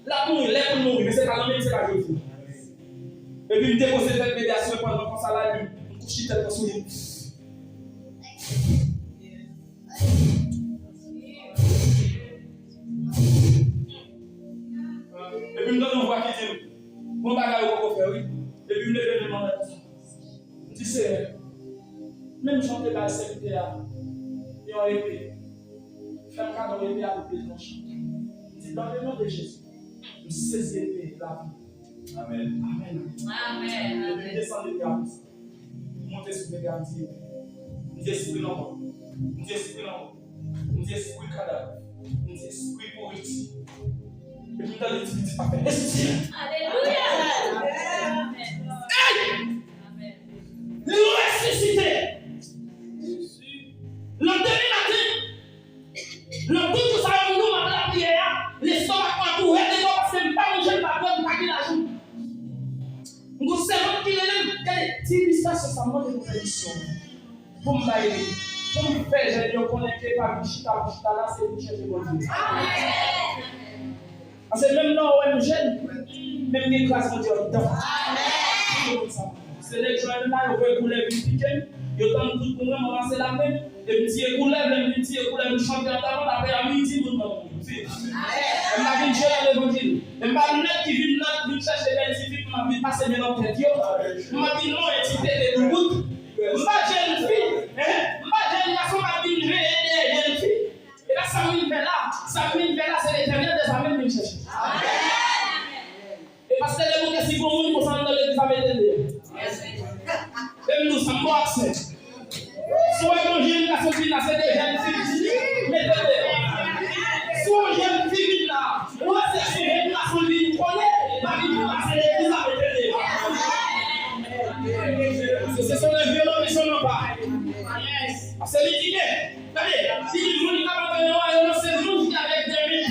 L ap mouri, lè pou l mouri, men se pa lanmen, se pa jodi. Epi m depoze tèt bebe a sou epav mwen konsa la, epi m kouche tèt mwen sou li. Epi m tande yon vwa ki di m, gon bagay ou poko fè, wi. Epi m leve men m anlè konsa. M di, Seyè, menm jan w te bay sèvitè a yon epe, fè m kado epe a pou l tranche. M di, dans le nom de Jésus, m sezi epe lavi. Amèn. Amèn. Amèn. Epi m desann epe a konsa. M monte sou bebe a, m di, M di, espri lanmò, m di, espri lanmò, m di, espri kadav, m di, espri pouriti. Epi m tande ti pitit la fè, Espri! Alelouya! Hey! Li resisite! Nan demen maten, nan tout jou sa yo, m di w m ap lapriyè a, lestomak mwen ap ouvè devan paske m pa manje, m pa bwè, m pa gen lajan. M gon sèvant ki rele m, gade, ti ilistasyon sa mande m pèmisyon pou m bay li, pou m fè jèn yo konnen ke pa vin chita pou chita la, se pou chèche Bondye. Paske menm lè w wè m jèn, men m gen gras Bondye anndan. Se nèg jwenn la, yo voye koulèv vin pike m, yo tann tout pou mwen, m ranmase lapen, epi m tiye koulèv, lè m vin tiye koulèv, m chante ann avan, apre a midi, moun nan mouri. M pa vin jwe nan levanjil. Men m pa nèg ki vin nan, vin chèche bèl ti fi pou m ap vin pase men nan tèt yo. M ap vin lonje ti tete doubout. M pa jèn fi, en, m pa jèn gason k ap vin veye dèyè jèn fi. E pa sa m vin fè la. Sa m vin fè la, se Letènèl dèzame m vin chèche. E pastè Debouke, si gon moun konsa anndan legliz la, mete l deyò. E m di w sa, m ba w aksè. Si w wè yon jèn gason vin la, se de jèn fi, mete l deyò. Si yon jèn fi vin la, ou wè se sou jèn gason vin kole, pa vin pase legliz la, mete l deyò. Se, se son violon, men son non pa. Paske li di ke, gade, li di moun k ap antre nan wayòm nan, se moun ki avèk de men.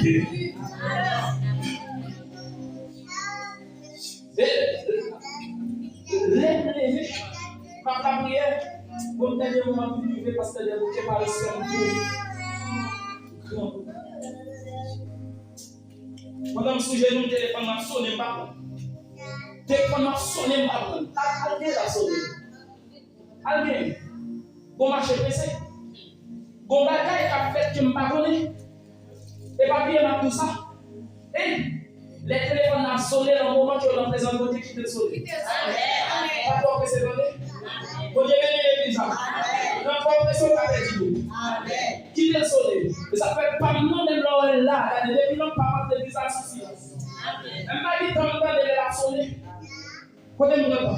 E lè m leve, m ap lapriyè, bon, dènye moman m vin rive, pastè Debouke pa resevwa m pou gran. Pandan m sou jenou, telefòn nan ap sonnen, m pa pran. Telefòn nan ap sonnen, m pa pran. Al, al gen l ap sonnen. Al gen l. Gon mache prese. Gon bagay k ap fèt ke m pa konnen. E pa bliye m ap di w sa. Ei, lè telefòn nan ap sonnen, nan moman ke w nan prezans Bondye, kite l sonnen. Pa twò prese tande. Bondye beni legliz la. Nan twò prese, w ka pèdi yo. Kite l sone. E sa fè pa m nan menm lè w wè l la. Gade, depi lòt pa m ap legliz la sou silans. Men m pa gen tan m tande lè l ap sone. Kote m gentan?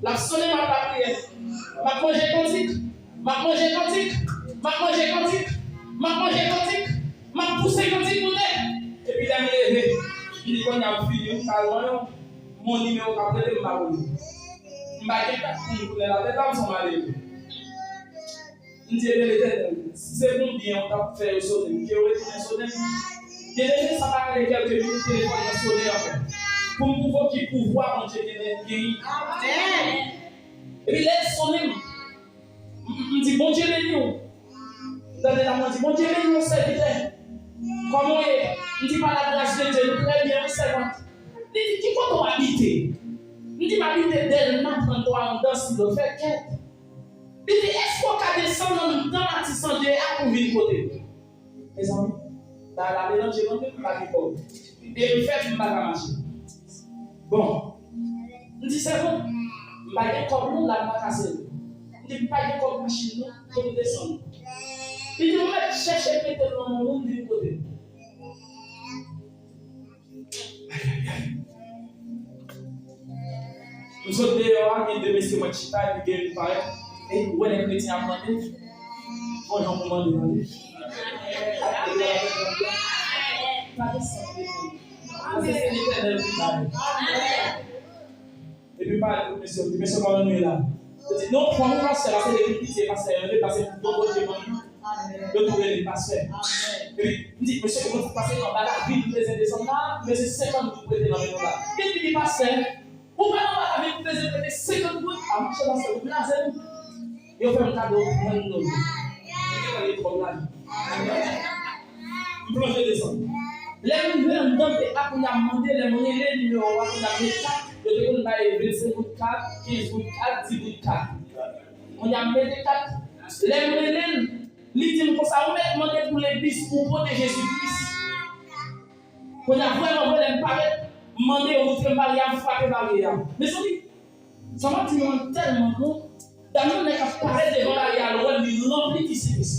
L ap sone, m ap lapriyè. M ap manje kantik. M ap manje kantik. M ap manje kantik. M ap manje kantik. M ap pouse kantik moute. Epi lè m leve, m di kounye a m fini, m ka lwen, mon nimewo k ap rele m pa konnen. M pa gen kat pou m tounen la, tèt la m son malere. M di, ebyen, Letènèl, si se pou m byen ou t ap fè yo sone m, ke yo retounen sone m. Byeneme, sa pa rele kèlke minit, telefòn nan sone ankò. Pou m pwouve w ki pouvwa Bondye genyen, genyen. Epi lè l sone m, m, m, m di, Bondye beni w. M tande la, mwen di, Bondye beni w, sèvitè. Kòman w ye? M di, pa la gras de Dye, nou trè byen, wi, sèvant. Li di, ki kote w abite? M di, m abite Dèlma trannntwa anndan Sidòfè, kèt. Li di, èske w ka desann anndan Matisan de a pou vin kote m? Mezanmi, bagay la melanje non, men m pa gen kòb. E m fèb, m pa ka mache. Bon, m di, se bon, m pa gen kòb non, la m pa ka sere. M di, m pa gen kòb machin non, pou m desann. Li di, ou mèt chèche mete l nan men moun vin kote m. Ay, ay, ay. M sot deyò a, gen de mesye mwen chita, epi gen youn parèt. E ou wè lè kretyen ap mande, fò jan pou mande, tande. Pa gen sa. Paske se Letènèl ki ba yo. Epi m pale pou mesye, m di, mesye, kòman nou ye la? Yo di, non, fò nou pastè la, se depi piti pastè yo rele, pase pou bon Bondye ban nou. Yo tou rele pastè. Epi m di, mesye, ou konn sa k pase anba lavi, nou bezwen desann la, mesye, senkant goud prete nan men nou la. Epi li di, pastè, ou pa anba lavi, nou bezwen prete senkant goud? A, monchè, pastè, ou blaze nou. Yo fè m kado trannde dola. Yo te pale twòp lajan. M plonje desann. Lè m rive anndan, se ap kounye a m mande, lè m rele nimewo a, kounye a m met kat, yo te konn bay vennsenk goud kat, kenz goud kat, dis goud kat. Kounye a m mete kat. Lè m rele l, li di m konsa, ou mèt mande pou legliz pou pwoteje Jezi Kris. Kounye a, vrèman vre, lè m parèt, m mande yo moutre m baryè a, m frape baryè a. Mezanmi, sa m ap di nou an tèlman bon. Dam nan nèk ap parèt devan baryè a, l wè l, li ranpli ti sipis.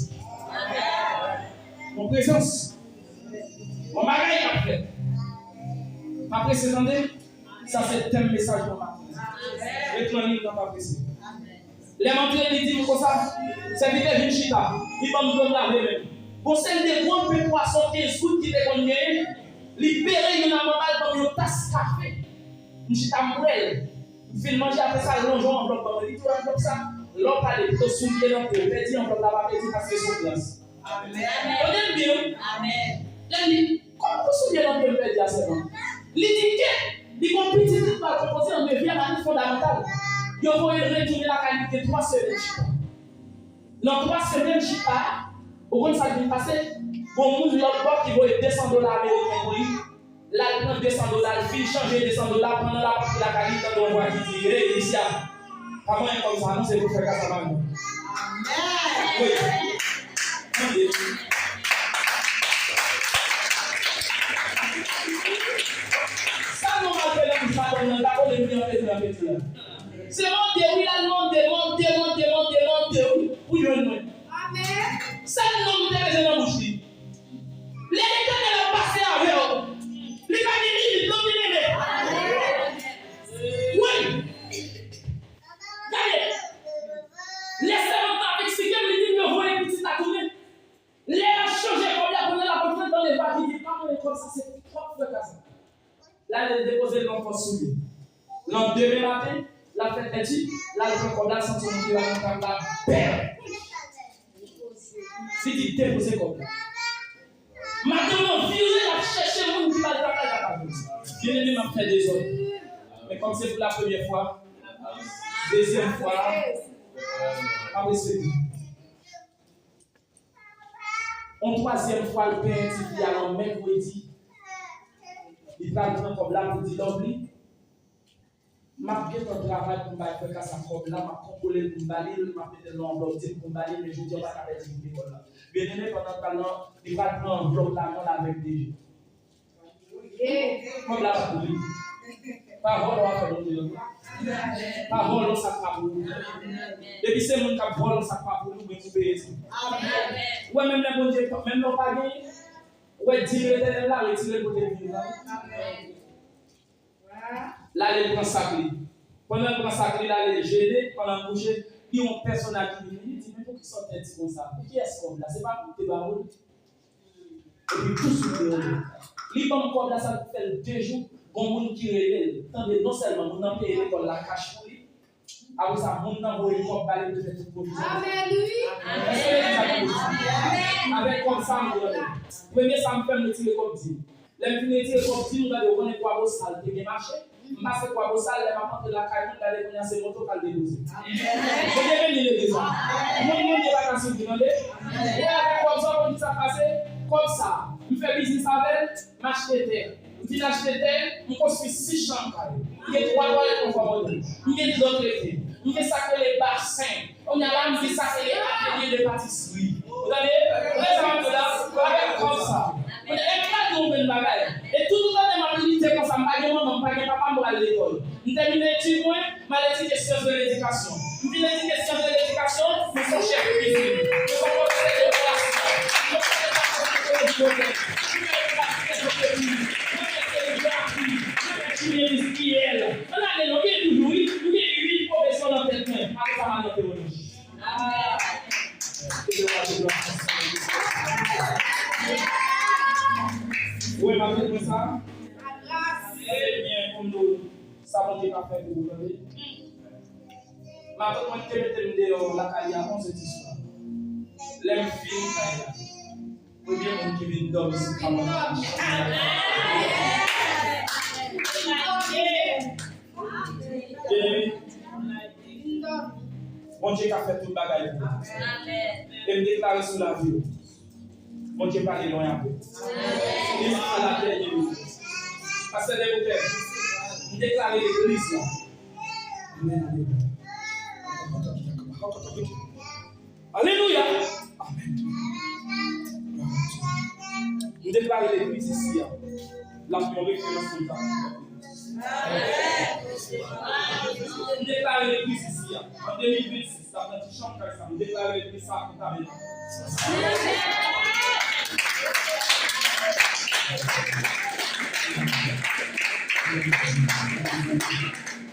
Yon prezans. Yon bagay k ap fèt. Pa prese tande, sa se tèm mesaj mwen maten. Ret nan liy nan, pa prese. Lè m antre, li di m konsa, sèvitè, vin chita. Li ban m dlo m lave men m. Gon seri de gwo pe pwason kenz goud ki te konn genyen, li bere youn a manba l, ban m yon tas kafe. M chita, m bwè l. M fin manje, apre sa, l lonje yon anvlòp ban mwen. Li di, anvlòp sa, lè w pale, pito soulye l antre. Pèdi anvlòp la, pa pèdi, paske se yon gras. Tande m byen, wi. Lè m di, kòman pou soulye l antre, m pèdi a sèlman? Li di ke li gon pitit li pral konpoze an dezyèm ane fondamantal. Yo voye l retounen lakay li gen twa semèn chita. Nan twa semèn chita a, ou konn sa k vin pase? Gon moun lòt bò ki voye de san dola ameriken pou li. L al pran de san dola, l fin chanje de san dola, pandan l ap antre lakay li, tande yon vwa ki di, "Hey, Lucia, pa manyen kòb sa a non, se pou fè kasa maryaj." Wi. Tande. Sa nou mal fè nan bouch madanm nan, ta konnen vin antre nan peti a. Se mande wi, l al mande, mande, mande, mande, mande wi, pou jwenn mwen. Sèl non m te bezwen nan bouch li. Lè Letènèl ap pase avè w, li pa gen limit non, byeneme. Wi. Gade. Lè sèvant la ap eksplike m, li di m yo voye pitit la tounen. Lè l ap chanje kòb la, kounye a l ap antre nan leva, li di, "Pa manyen kòb sa, se twòp frè kasa." L ale, l depoze l nan pòch sou li. Landemen maten, l ap fè tèt li, l al pran kòb la, l santi yon moun ki ba li kòb la, bèm! Li di, "Depoze kòb la." Madanm nan vire, l ap chèche moun ki ba l kòb la, l pa ka jwenn. Byeneme, m ap fè dezòd. Men kòm se pou la premyè fwa, dezyèm fwa, m ap eseye. Yon twazyèm fwa, l peye ti fi a yon mèkredi. Li pral pran kòb la pou di Lovely, "M ap gentan travay pou m bay frè kasa kòb la, m ap konkole l pou m ba li l, m ap mete l nan anvlòp, di l pou m ba li l, men jodi a w pa ka pèdi pou lekòl la." Byeneme, pandan l pral nan, li pral pran anvlòp la nan l avèk de je. Kòb la pa pou li. Pa vòlò a fè Bondye lòt la. Pa vòlò sa k pa pou ou. Depi se moun k ap vòlò sa k pa pou nou, men pou peye sa. Ou wè, menm lè Bondye, menm lè w pa genyen, ou wè, di Letènèl la, retire l kote l vin nan. L ale, l pran sak li. Pandan l pran sak li, l ale, l jene, pandan l kouche, li yon pèsonaj ki vini, li di, "Men poukisa w tèti konsa? Pou kiyès kòb la? Se pa pou m te ba ou l?" Epi tou souri anlè. Li ban m kòb la, sa fè l de jou, gon moun ki rele l. Tande, non sèlman moun nan peye lekòl la kach pou li, apre sa, moun nan voye kòb ba li pou fè tout pwovizyon. Alelouya! Èske legliz la konn sa? Avèk kòb sa, m pran. Premye sa m fè, m retire kòb dim. Lè m fin retire kòb dim, gade, ou konnen Kwabosal te gen mache. M pase Kwabosal, lè m ap antre lakay mwen, gade kounye a se moto k al depoze. Bondye beni legliz la. Moun Bondye pa ka soufri, tande. Ou wè avèk kòb sa, ou konn ki sa k pase? Kòb sa, m fè biznis avè l, m achte tè. M fin achte tè, m konstwi sis chanm kay. M gen twa twalèt konfòm, m gen dlo trete. M gen sa k rele basen. Kounye a la, m gen sa k rele atelye de patisri. Ou tande? Ou tande sa m ap di la? Avèk kòb sa. Kounye a, m pral di w yon grenn bagay. E tout ou tande m ap lite konsa, m pa gen manman, m pa gen papa, m pral lekòl. M tèmine etid mwen, m al etidye syans de ledikasyon. M fin etidye syans de ledikasyon, m se yon chèf kwizin. M se yon pwofesè de relasyon. M se yon pwofesè de psikoloji modèn. M fè pratik etnografi. M fè serigrafi. M fè chimye endistriyèl. Ann ale non, m gen toujou, wi. M gen uit pwofesyon nan tèt mwen. Apre sa, m al nan tewoloji. Ou wè matant mwen sa? Ebyen, pou m di w, sa Bondye ka fè pou ou, tande. Matant mwen ki te mete m deyò lakay li a onz è di swa. Lè m fin kay la, premye moun ki vin dòmi sou kabann la. Byeneme, Bondye ka fè tout bagay pou ou. E m deklare sou lavi w, Bondye pale lwen avè w. Li pa la dènye minit. Pastè Dèboukè, m deklare legliz la. Amèn, alelouya. Alelouya! Amèn. M deklare legliz isi a, l ap yon referans pou nou. M deklare legliz isi a, an de mil vennsis, l ap nan ti chanm kay sa, m deklare legliz sa pou tabènak.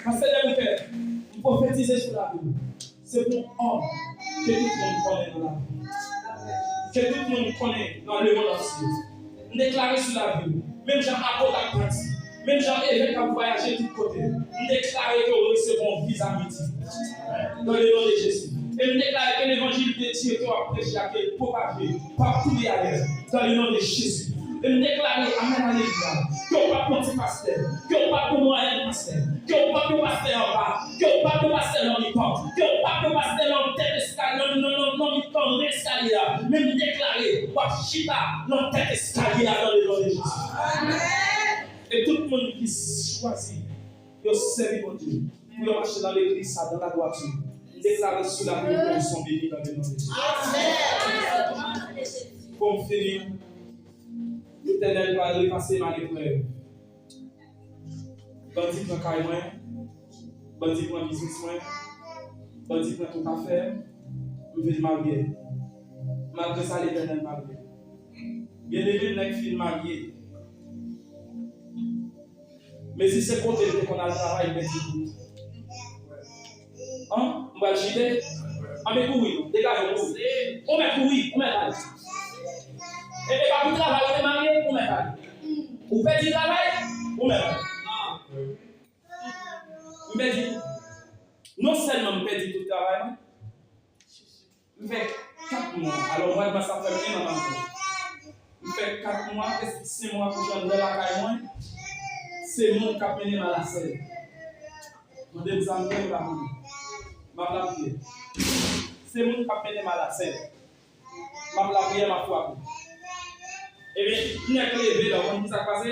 Pastè Dèboukè, m pwofetize sou lavi w. Se pou yon òm ke tout moun konnen nan lavi. Ke tout moun konnen nan lemonn antye. M deklare sou lavi w, menm jan apot ap pati, menm jan evèk ap vwayaje tout kote, m deklare ke w resevwa yon viza mitik. Dans le nom de Jésus. E m deklare ke levanjil de Dye ke w ap preche a, ke l pwopaje, pa kouri ayè. Dans le nom de Jésus. E m deklare, amèn, alelouya, ke w p ap yon ti pastè, ke w p ap yon mwayèn pastè, ke w p ap yon pastè anba, ke w p ap yon pastè nan mitan, ke w p ap yon pastè nan tèt eskalye, nan, nan, nan, nan mitan eskalye a. Men m deklare, w ap chita nan tèt eskalye a, dans le nom de Jésus. Amèn. E tout moun ki chwazi yo sèvi Bondye, pou yo mache nan legliz sa, dans la droiture, m deklare sou lavi yo ke yo son beni dans le nom de Jésus. Pou m fini, Letènèl pral repase m a leprèv. Bandi pran kay mwen, bandi pran biznis mwen, bandi pran tout afè m, m vin marye. Malgre sa, Letènèl marye. Byeneme, nèg fin marye. Men si se kote m te konn al travay, m pèdi tout. An, m pral chite. Ann, men kouri non, degaje w, kouri. Ou mèt kouri, ou mèt ale. E, e pa pou travay ou te marye, ou mèt ale. Ou pèdi travay, ou mèt ale. M pèdi tout. Non sèlman m pèdi tout travay mwen, m fè kat mwa, alò, mwa mas ap fè m en an m ap fè. M fè kat mwa, prèske senk mwa pou jwenn lè lakay mwen. Se moun k ap mennen m a lasèl. Mande m sa m gen, m pa konnen. M ap lapriyè. Se moun k ap mennen m a lasèl. M ap lapriyè, m ap frape. Ebyen, nèg leve la, ou konn ki sa k pase?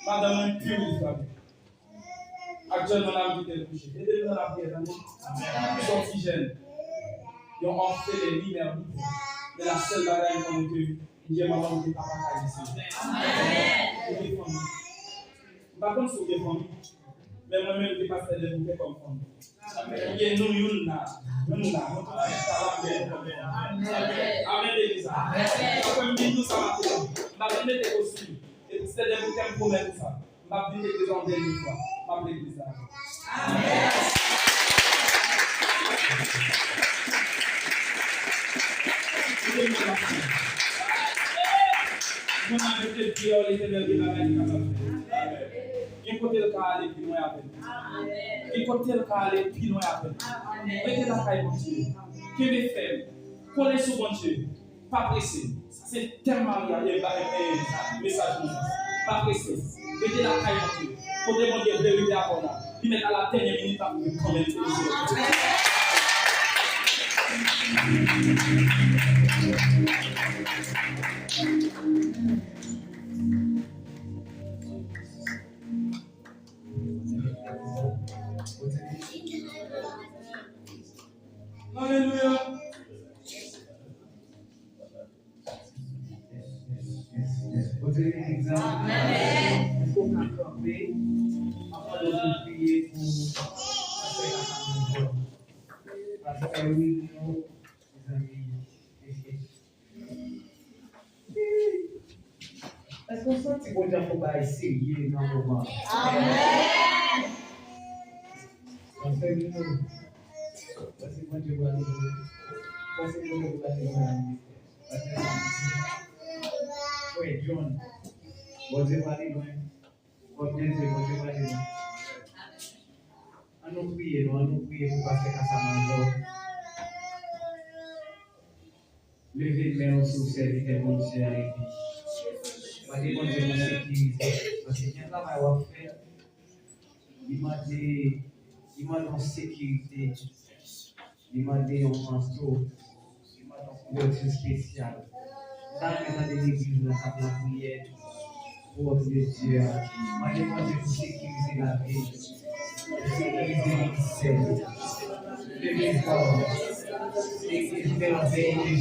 Madanm mwen pi wi frape. Aktyèlman la, m kite l kouche. Ede m nan lapriyè, tande. M se yon ti jèn. Yon òm fele ni mè ni pè. Men la sèl bagay m konnen ke m gen manman, m gen papa k Ayisyen. M gen fanmi. M pa konn si w gen fanmi. Men mwen menm, m gen pastè Dèboukè kòm fanmi. Ebyen, nou youn la. Youn la. Nou tout chita la, nou byen. Amèn, legliz la. Sa fè m di nou sa maten. M pa vin mete kostim. E pastè Dèboukè, m pwomèt ou sa. M ap vin legliz la yon dènye fwa. M ap legliz la. Amèn. Koute m nan maten. Mwen avèk Letènèl, Letènèl gen bagay li kapab fè. Gen kote l ka ale pi lwen avè m. Gen kote l ka ale pi lwen avè m. Rete lakay Bondye. Kenbe fèm. Kole sou Bondye. Pa prese. Sa se tèm Maryaj, e, ba, e, e, mesaj Maryaj. Pa prese. Rete lakay Bondye. Kote Bondye vle rive avè w la, li mèt a la dènyè minit, l ap rive kanmenm, se li sèl. Alelouya. Yes, yes, yes, yes. Bondye beni egzanp. Amèn. Èske w ka kanpe? Anvan nou priye pou pastè Kasa Majò. Pastè Wilno, mezanmi, èske w santi Bondye ap fè yon bagay serye nan moman? Amèn. Pastè Wilno, pastè Bondye pral leve. Pastè Bondye pral leve nan ministè. Frè John, Bondye pale lwen. Bondye, Bondye pale lwen. An nou priye, non, an nou priye pou pastè Kasa Majò. Leve men w sou sèvitè Bondye a epi mande Bondye pou sekirize, paske gen travay w ap fè. Li mande, li mande yon sekirite. Li mande yon manto. Li mande yon kouvèti espesyal. M ta renmen tande legliz la k ap lapriyè pou wòch de Dye a. Mande Bondye pou sekirize lavi l. Sekirize ministè l. Legliz pa w. Legliz mèvèy de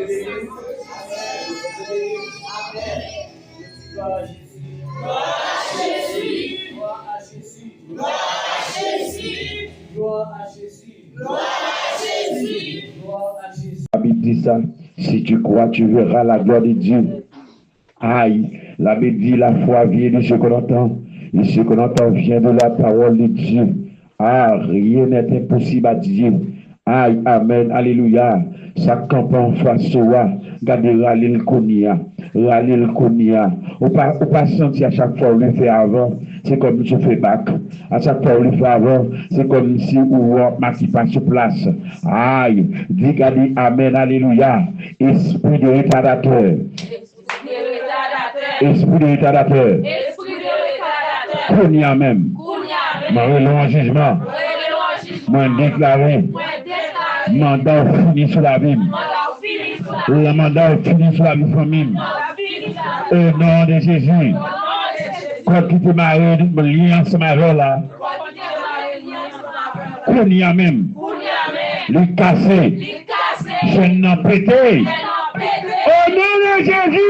Jezi. Glwa a Jezi. Glwa a Jezi. Glwa a Jezi. Glwa a Jezi. Glwa a Jezi. Glwa a Jezi. Glwa a Jezi. La Bible dit ça, si tu crois, tu verras la gloire de Dieu. Aïe, la Bible dit, la foi vient de ce qu'on entend, et ce qu'on entend vient de la parole de Dieu. Ah, rien n'est impossible à Dieu. Ay, amèn, alelouya. Sa k kanpe anfas ou a, gade, rale l kounye a. Rale l kounye a. Ou pa, ou pa santi a chak fwa w leve avan, se kòmsi w fè bak. A chak fwa w leve avan, se kòmsi ou ap makipa sou plas. Ay, di, gade, amèn, alelouya. Espri de retadatè. Espri de retadatè. Espri de retadatè. Kounye a menm. Kounye a menm. Mwen rele w an jijman. Mwen rele w an jijman. Mwen deklare. Mwen deklare. Manda w fini sou lavi m. Manda w fini sou lavi m. Manda w fini sou lavi fanmi m. Manda w fini sou lavi fanmi m. O non de Jezi. O non de Jezi. Kòd ki te mare lyen ansanm avè w la. Kounye a menm. Li kase. Chèn nan pete. O non de Jezi!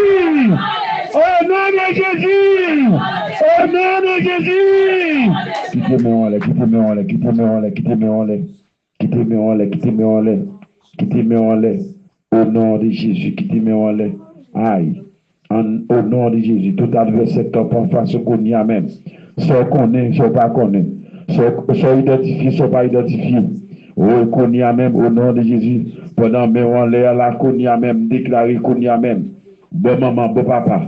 O non de Jezi! O non de Jezi! Kite men w anlè, kite men w anlè, kite men w anlè, kite men w anlè. Kite men w anlè, kite men w anlè. Kite men w anlè. O non de Jezi, kite men w anlè. Ay. An, o non de Jezi, tout advèsè k kanpe anfas ou kounye a menm. Sa w konnen, sa w pa konnen. Sa w, sa w idantifye, sa w pa idantifye. Woy, kounye a menm, o non de Jezi, pandan men w anlè a la, kounye a menm, deklare kounye a menm. Bò manman, bò papa.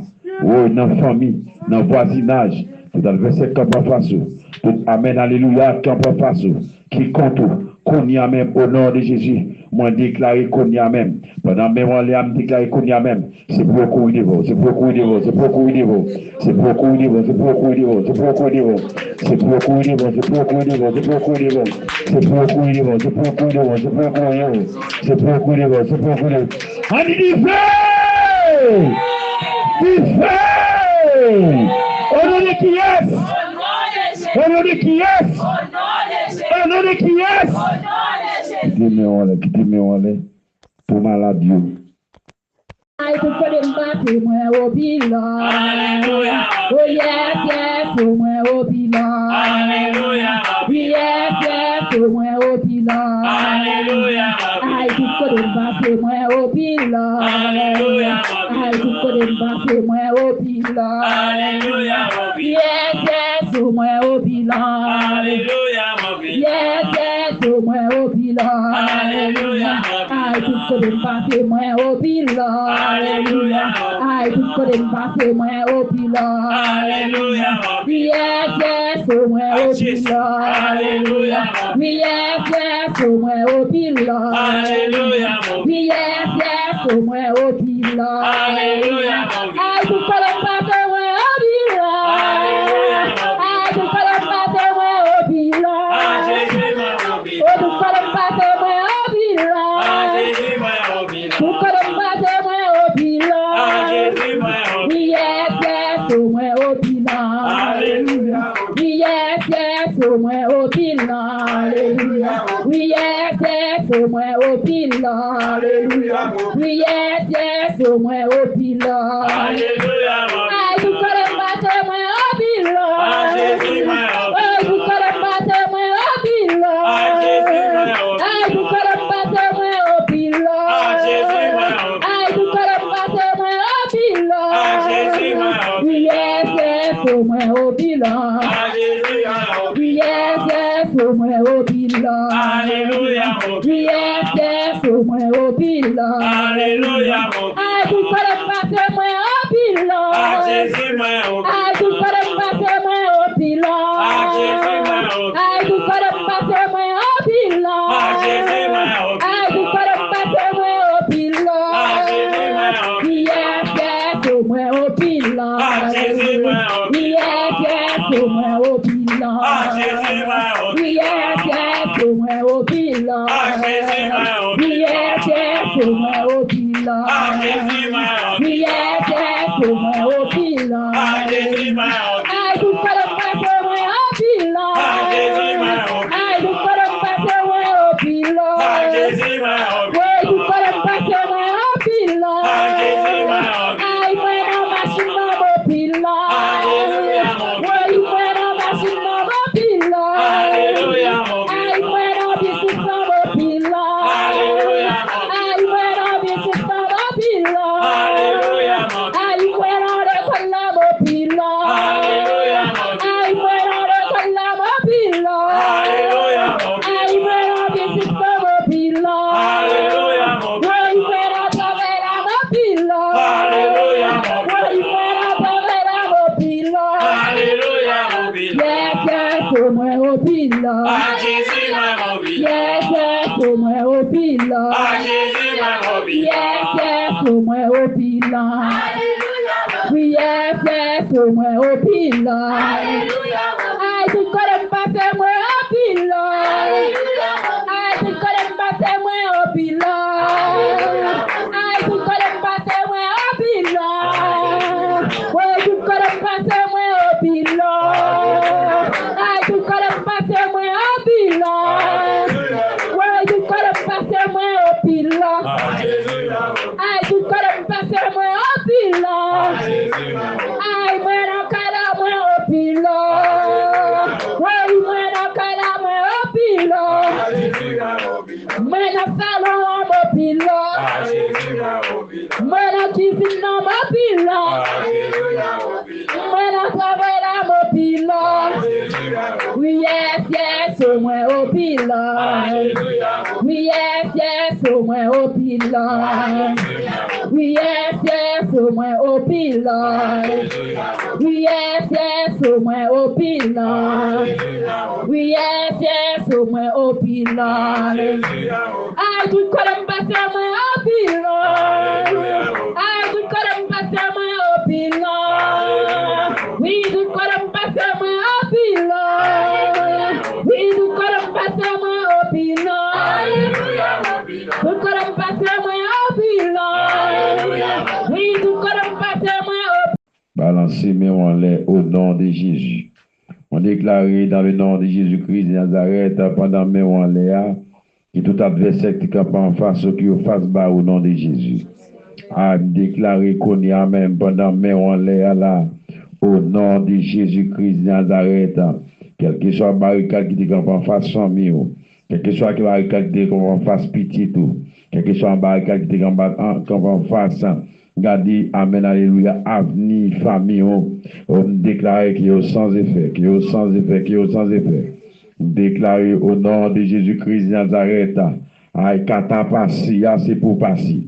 Woy, nan fanmi, nan vwazinaj, tout advèsè k kanpe anfas ou. Tout amèn, alelouya, k kanpe anfas ou. Ki kont ou, kounye a menm, o non de Jezi, mwen deklare kounye a menm. Pandan men w anlè a, m deklare kounye a menm. Se pou yo kouri devan w, se pou yo kouri devan w, se pou yo kouri devan w. Se pou yo kouri devan w, se pou yo kouri devan w. Se pou yo kouri devan w, se pou yo kouri devan w, se pou yo kouri devan w. Se pou yo kouri devan w, se pou yo kouri devan w, se pou yo kouri devan w. Se pou yo kouri devan w, se pou yo kouri devan w. Ann dife! Dife! O non de kiyès? O non de kiyès? O non de kiyès? Kite men w anlè, kite men w anlè. Pou malad yo. Ay, tout kote m pase, mwen o pilon. Alelouya. O yès, yès, o mwen o pilon. Alelouya. Wi, yès, yès, o mwen o pilon. Alelouya. Ay, tout kote m pase, mwen o pilon. Alelouya. Ay, tout kote m pase, mwen o pilon. Alelouya. Wi, yès, yès, o mwen o pilon. Alelouya. Yès, yès, o mwen o pilon. Alelouya. Ay, tout kote m pase, mwen o pilon. Alelouya. Ay, tout kote m pase, mwen o pilon. Alelouya. Yès, yès, o mwen o pilon. Alelouya. Wi, yès, yès, o mwen o pilon. Alelouya. Wi, yès, yès, o mwen o pilon. Alelouya. Ay, tout kote m pase, mwen o pilon. Alelouya. Ay, tout kote m pase, mwen o pilon. A Jezi, mwen o pilon. O, tout kote m pase, mwen o pilon. A Jezi, mwen o pilon. Tout kote m pase, mwen o pilon. A Jezi, mwen o pilon. Wi, yès, yès, o mwen o pilon. Alelouya. Wi, yès, yès, o mwen o pilon. Alelouya. Wi, yès, yès, o mwen o pilon. Alelouya. Wi, yès, yès, o mwen o pilon. Alelouya. Ay, tout kote m pase, mwen o pilon. A Jezi, mwen o pilon. Ay, tout kote m pase, mwen o pilon. A Jezi, mwen o pilon. Ay, tout kote m pase, mwen o pilon. A Jezi, mwen o pilon. Ay, tout kote m pase, mwen o pilon. A Jezi, mwen o pilon. Wi, yès, yès, o mwen o pilon. A Jezi, mwen o pilon. Wi, yès, yès, o mwen o pilon. Alelouya, mwen o pilon. Wi, yès, yès, o mwen o pilon. Alelouya, mwen o pilon. Ay, tout kote m pase, mwen o pilon. A Jezi, mwen o pilon. Ay, tout kote m pase, mwen o pilon. A Jezi, mwen o pilon. Ay, tout kote m pase, mwen o pilon. A Jezi, mwen o pilon. Ay, tout kote m pase, mwen o pilon. A Jezi, mwen o pilon. Wi, yès, yès, o mwen o pilon. A Jezi, mwen o pilon. Wi, yès, yès, o mwen o pilon. A Jezi, mwen o pilon. Wi, yès, yès, o mwen o pilon. A Jezi, mwen o pilon. Wi, yès, yès, o mwen o pilon. A Jezi, mwen o pilon. Wi, yès, yès, o mwen o pilon. A Jezi, mwen o pilon. Ay, tout kote m pase, mwen o pilon. A Jezi, mwen o pilon. Ay, tout kote m pase, mwen o pilon. A Jezi, mwen o pilon. Wi, tout kote m pase, mwen o pilon. A Jezi, mwen o pilon. Ay, mwen nan machin nan, m o pilon. Alelouya, mwen o pilon. Wi, mwen nan machin nan, m o pilon. Alelouya, mwen o pilon. Ay, mwen nan biznis nan, m o pilon. Alelouya, mwen o pilon. Ay, mwen nan biznis nan, m o pilon. Alelouya, mwen o pilon. Ay, mwen nan lekòl la, m o pilon. Alelouya, mwen o pilon. Ay, mwen nan lekòl la, m o pilon. Alelouya, mwen o pilon. Ay, mwen nan biznis nan, m o pilon. Opilò. Ak Jezi mwen opilò. Yes, yes, o mwen opilò. Ak Jezi mwen opilò. Yes, yes, o mwen opilò. Wi, yes, yes, o mwen opilò. Ay, tout kote m pase mwen opilò. Ay, tout kote m pase mwen opilò. Ay, tout kote m pase mwen opilò. Woy, tout kote m pase mwen opilò. Ay, tout kote m pase mwen opilò. Woy, tout kote m pase mwen opilò. Ay, tout kote m pase mwen opilò. Ay, mwen nan kay la mwen opilò. Woy, mwen nan kay la mwen opilò. Mwen nan salon an m opilò. Mwen nan kizin nan m opilò. Mwen nan travay la m opilò. Wi, yes, yes, o mwen opilò. Wi, yes, yes, o mwen opilò. Wi, yes, yes, o mwen opilò. Wi, yes, yes, o mwen opilò. Wi, yes, yes, o mwen opilò. Ay, tout kote m pase mwen opilò. Ay, tout kote m pase mwen opilò. Wi, tout kote m pase mwen opilò. Wi, tout kote m pase mwen opilò. Tout kote m pase mwen opilò. Wi, tout kote m pase mwen opilò. Balanse men w anlè, o non de Jezi. Mwen deklare, dans le nom de Jésus-Christ de Nazareth, pandan men w anlè a, ke tout advèsè ki te kanpe anfas ou, ke yo fas ba ou, o non de Jezi. A, m deklare kounye a menm, pandan men w anlè a la, o non de Jezi Kris de Nazarèt, kèlkeswa barikad ki te kanpe anfas fanmi w, kèlkeswa ki barikad ki te kanpe anfas pitit ou, kèlkeswa barikad ki te kanpe an-, kanpe anfas, gade, amèn, alelouya, avni fanmi w, o, m deklare ke yo san efè, ke yo san efè, ke yo san efè. M deklare, o non de Jezi Kris de Nazarèt, ay, kata pase a, se pou pase.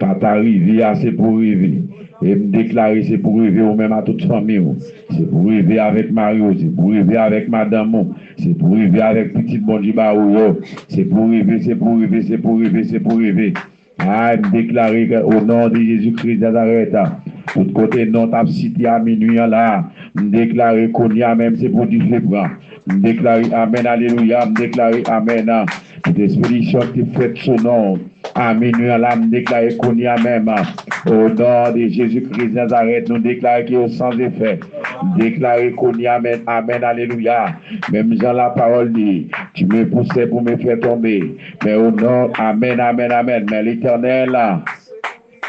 Kata rive a, se pou rive. E m deklare, se pou rive ou menm a tout fanmi w. Se pou rive avèk mari w, se pou rive avèk madanm ou, se pou rive avèk pitit Bondye ba ou yo. Se pou rive, se pou rive, se pou rive, se pou rive. Ay, m deklare ke, o non de Jezi Kris Nazarèt, tout kote non t ap site a minwi an la, m deklare kounye a menm se pou dife pran. M deklare amèn, alelouya, m deklare amèn. Tout ekspedisyon ki te fèt sou non a minwi an la, m deklare kounye a menm, o non de Jezi Kris Nazarèt, nou deklare ke yo san efè. M deklare kounye a menm, amèn, alelouya. Menm jan lapawòl di, tu me poussais pour me faire tomber. Mais au nom, amen, amen, amen. Mais l'Éternel,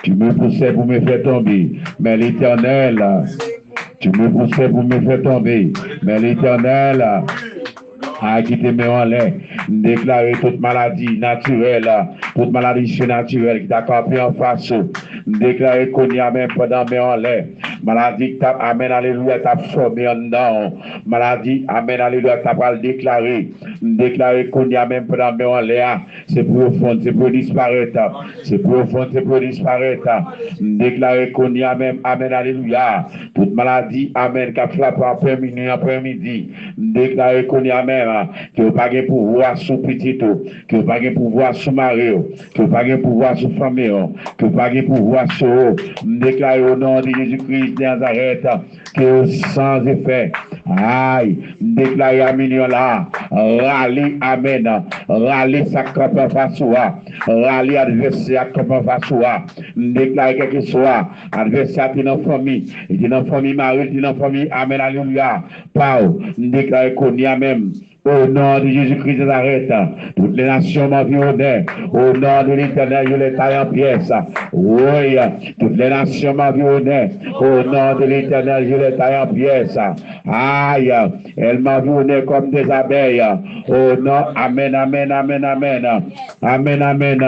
tu me poussais pour me faire tomber. Mais l'Éternel, tu me poussais pour me faire tomber. Mais l'Éternel, a kite men w anlè. M deklare tout maladi natirèl, tout maladi sinatirèl ki ta kanpe anfas ou. M deklare kounye a menm pandan men w anlè. Maladi ki t ap, amèn, alelouya, t ap fòme anndan w. Maladi, amèn, alelouya, ta pral deklare. M deklare kounye a menm pandan men w anlè a. Se pou yo fonn, se pou yo disparèt. Se pou yo fonn, se pou yo disparèt. M deklare kounye a menm, amèn, alelouya. Tout maladi, amèn, k ap frape w aprè minwi, aprè midi. M deklare kounye a menm ke yo pa gen pouvwa sou pitit ou, ke yo pa gen pouvwa sou mari w, ke yo pa gen pouvwa sou fanmi w, ke yo pa gen pouvwa sou ou. M deklare o non de Jezi Kris de Nazarèt, ke yo san efè. Ay, m deklare a minwi an la, rale, amèn, rale sa k kanpe anfas ou a, rale advèsè a k kanpe anfas ou a. M deklare kèlkeswa advèsè a te nan fanmi, li te nan fanmi mari, li te nan fanmi, amèn, alelouya, pa w. M deklare kounye a menm, au nom de Jésus-Christ de Nazareth, toutes les nations m'environnaient. Au nom de l'Éternel, je les taille en pièces. Oui, toutes les nations m'environnaient. Au nom de l'Éternel, je les taille en pièces. Aïe, elles m'environnaient comme des abeilles. Au nom, amen, amen, amen, amen. Amen, amen.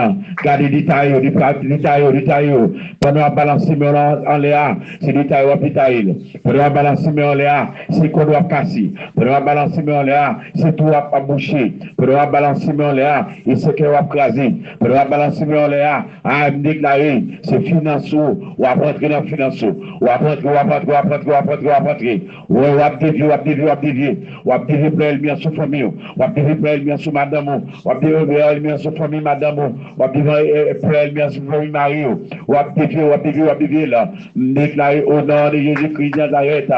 Gade detay yo, detay yo, detay yo. Pandan w ap balanse men w anlè a, se detay w ap detaye l. Pandan w ap balanse men w anlè a, se kòd w ap kase. Pandan w ap balanse men w anlè a, se tou w ap, ap bouche. Pandan w ap balanse men anlè a, e sèkèy w ap kraze. Pandan w ap balanse men anlè a, a, m deklare, se finans ou, w ap rantre nan finans ou. W ap rantre, w ap rantre, w ap rantre, w ap rantre, w ap rantre. Wè, w ap devye, w ap devye, w ap devye. W ap devye plan ènmi an sou fanmi w. W ap devye plan ènmi an sou madanm ou. W ap devye plan ènmi an sou fanmi madanm ou. W ap devye, eh, plan ènmi an sou fanmi mari w. W ap devye, w ap devye, w ap devye la. M deklare o non de Jezi Kris Nazarèt,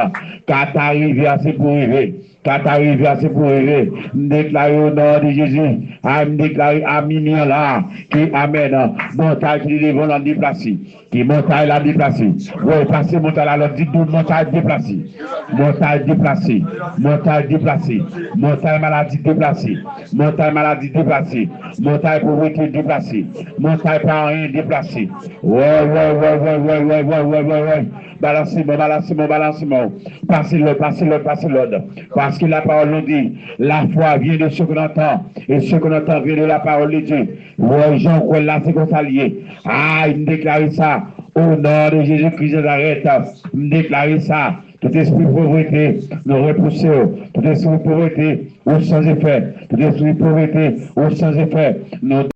ka ta rive a se pou rive. Ka ta rive a se pou rive. M deklare o non de Jezi. A, m deklare a mini an la. Ki amèn. Montay ki te devan lan deplase. Ki montay la deplase. Wè, pase montay la lòt di dou montay deplase. Montay deplase. Montay deplase. Montay maladi deplase. Montay maladi deplase. Montay povrete deplase. Montay pa anyen deplase. Wè, wè, wè. Balanse mò, balanse mò, balanse mò. Pase lòd, pase lòd, pase lòd. Paske lapawòl nou di, la foi vient de ce qu'on entend, et ce qu'on entend vient de la parole de Dieu. Wè, jan w kwè l la, se konsa l ye. Ay, m deklare sa, o non de Jezi Kris Nazarèt, m deklare sa. Tout espri povrete, nou repouse w. Tout espri povrete, ou san efè. Tout espri povrete, ou san efè. Nou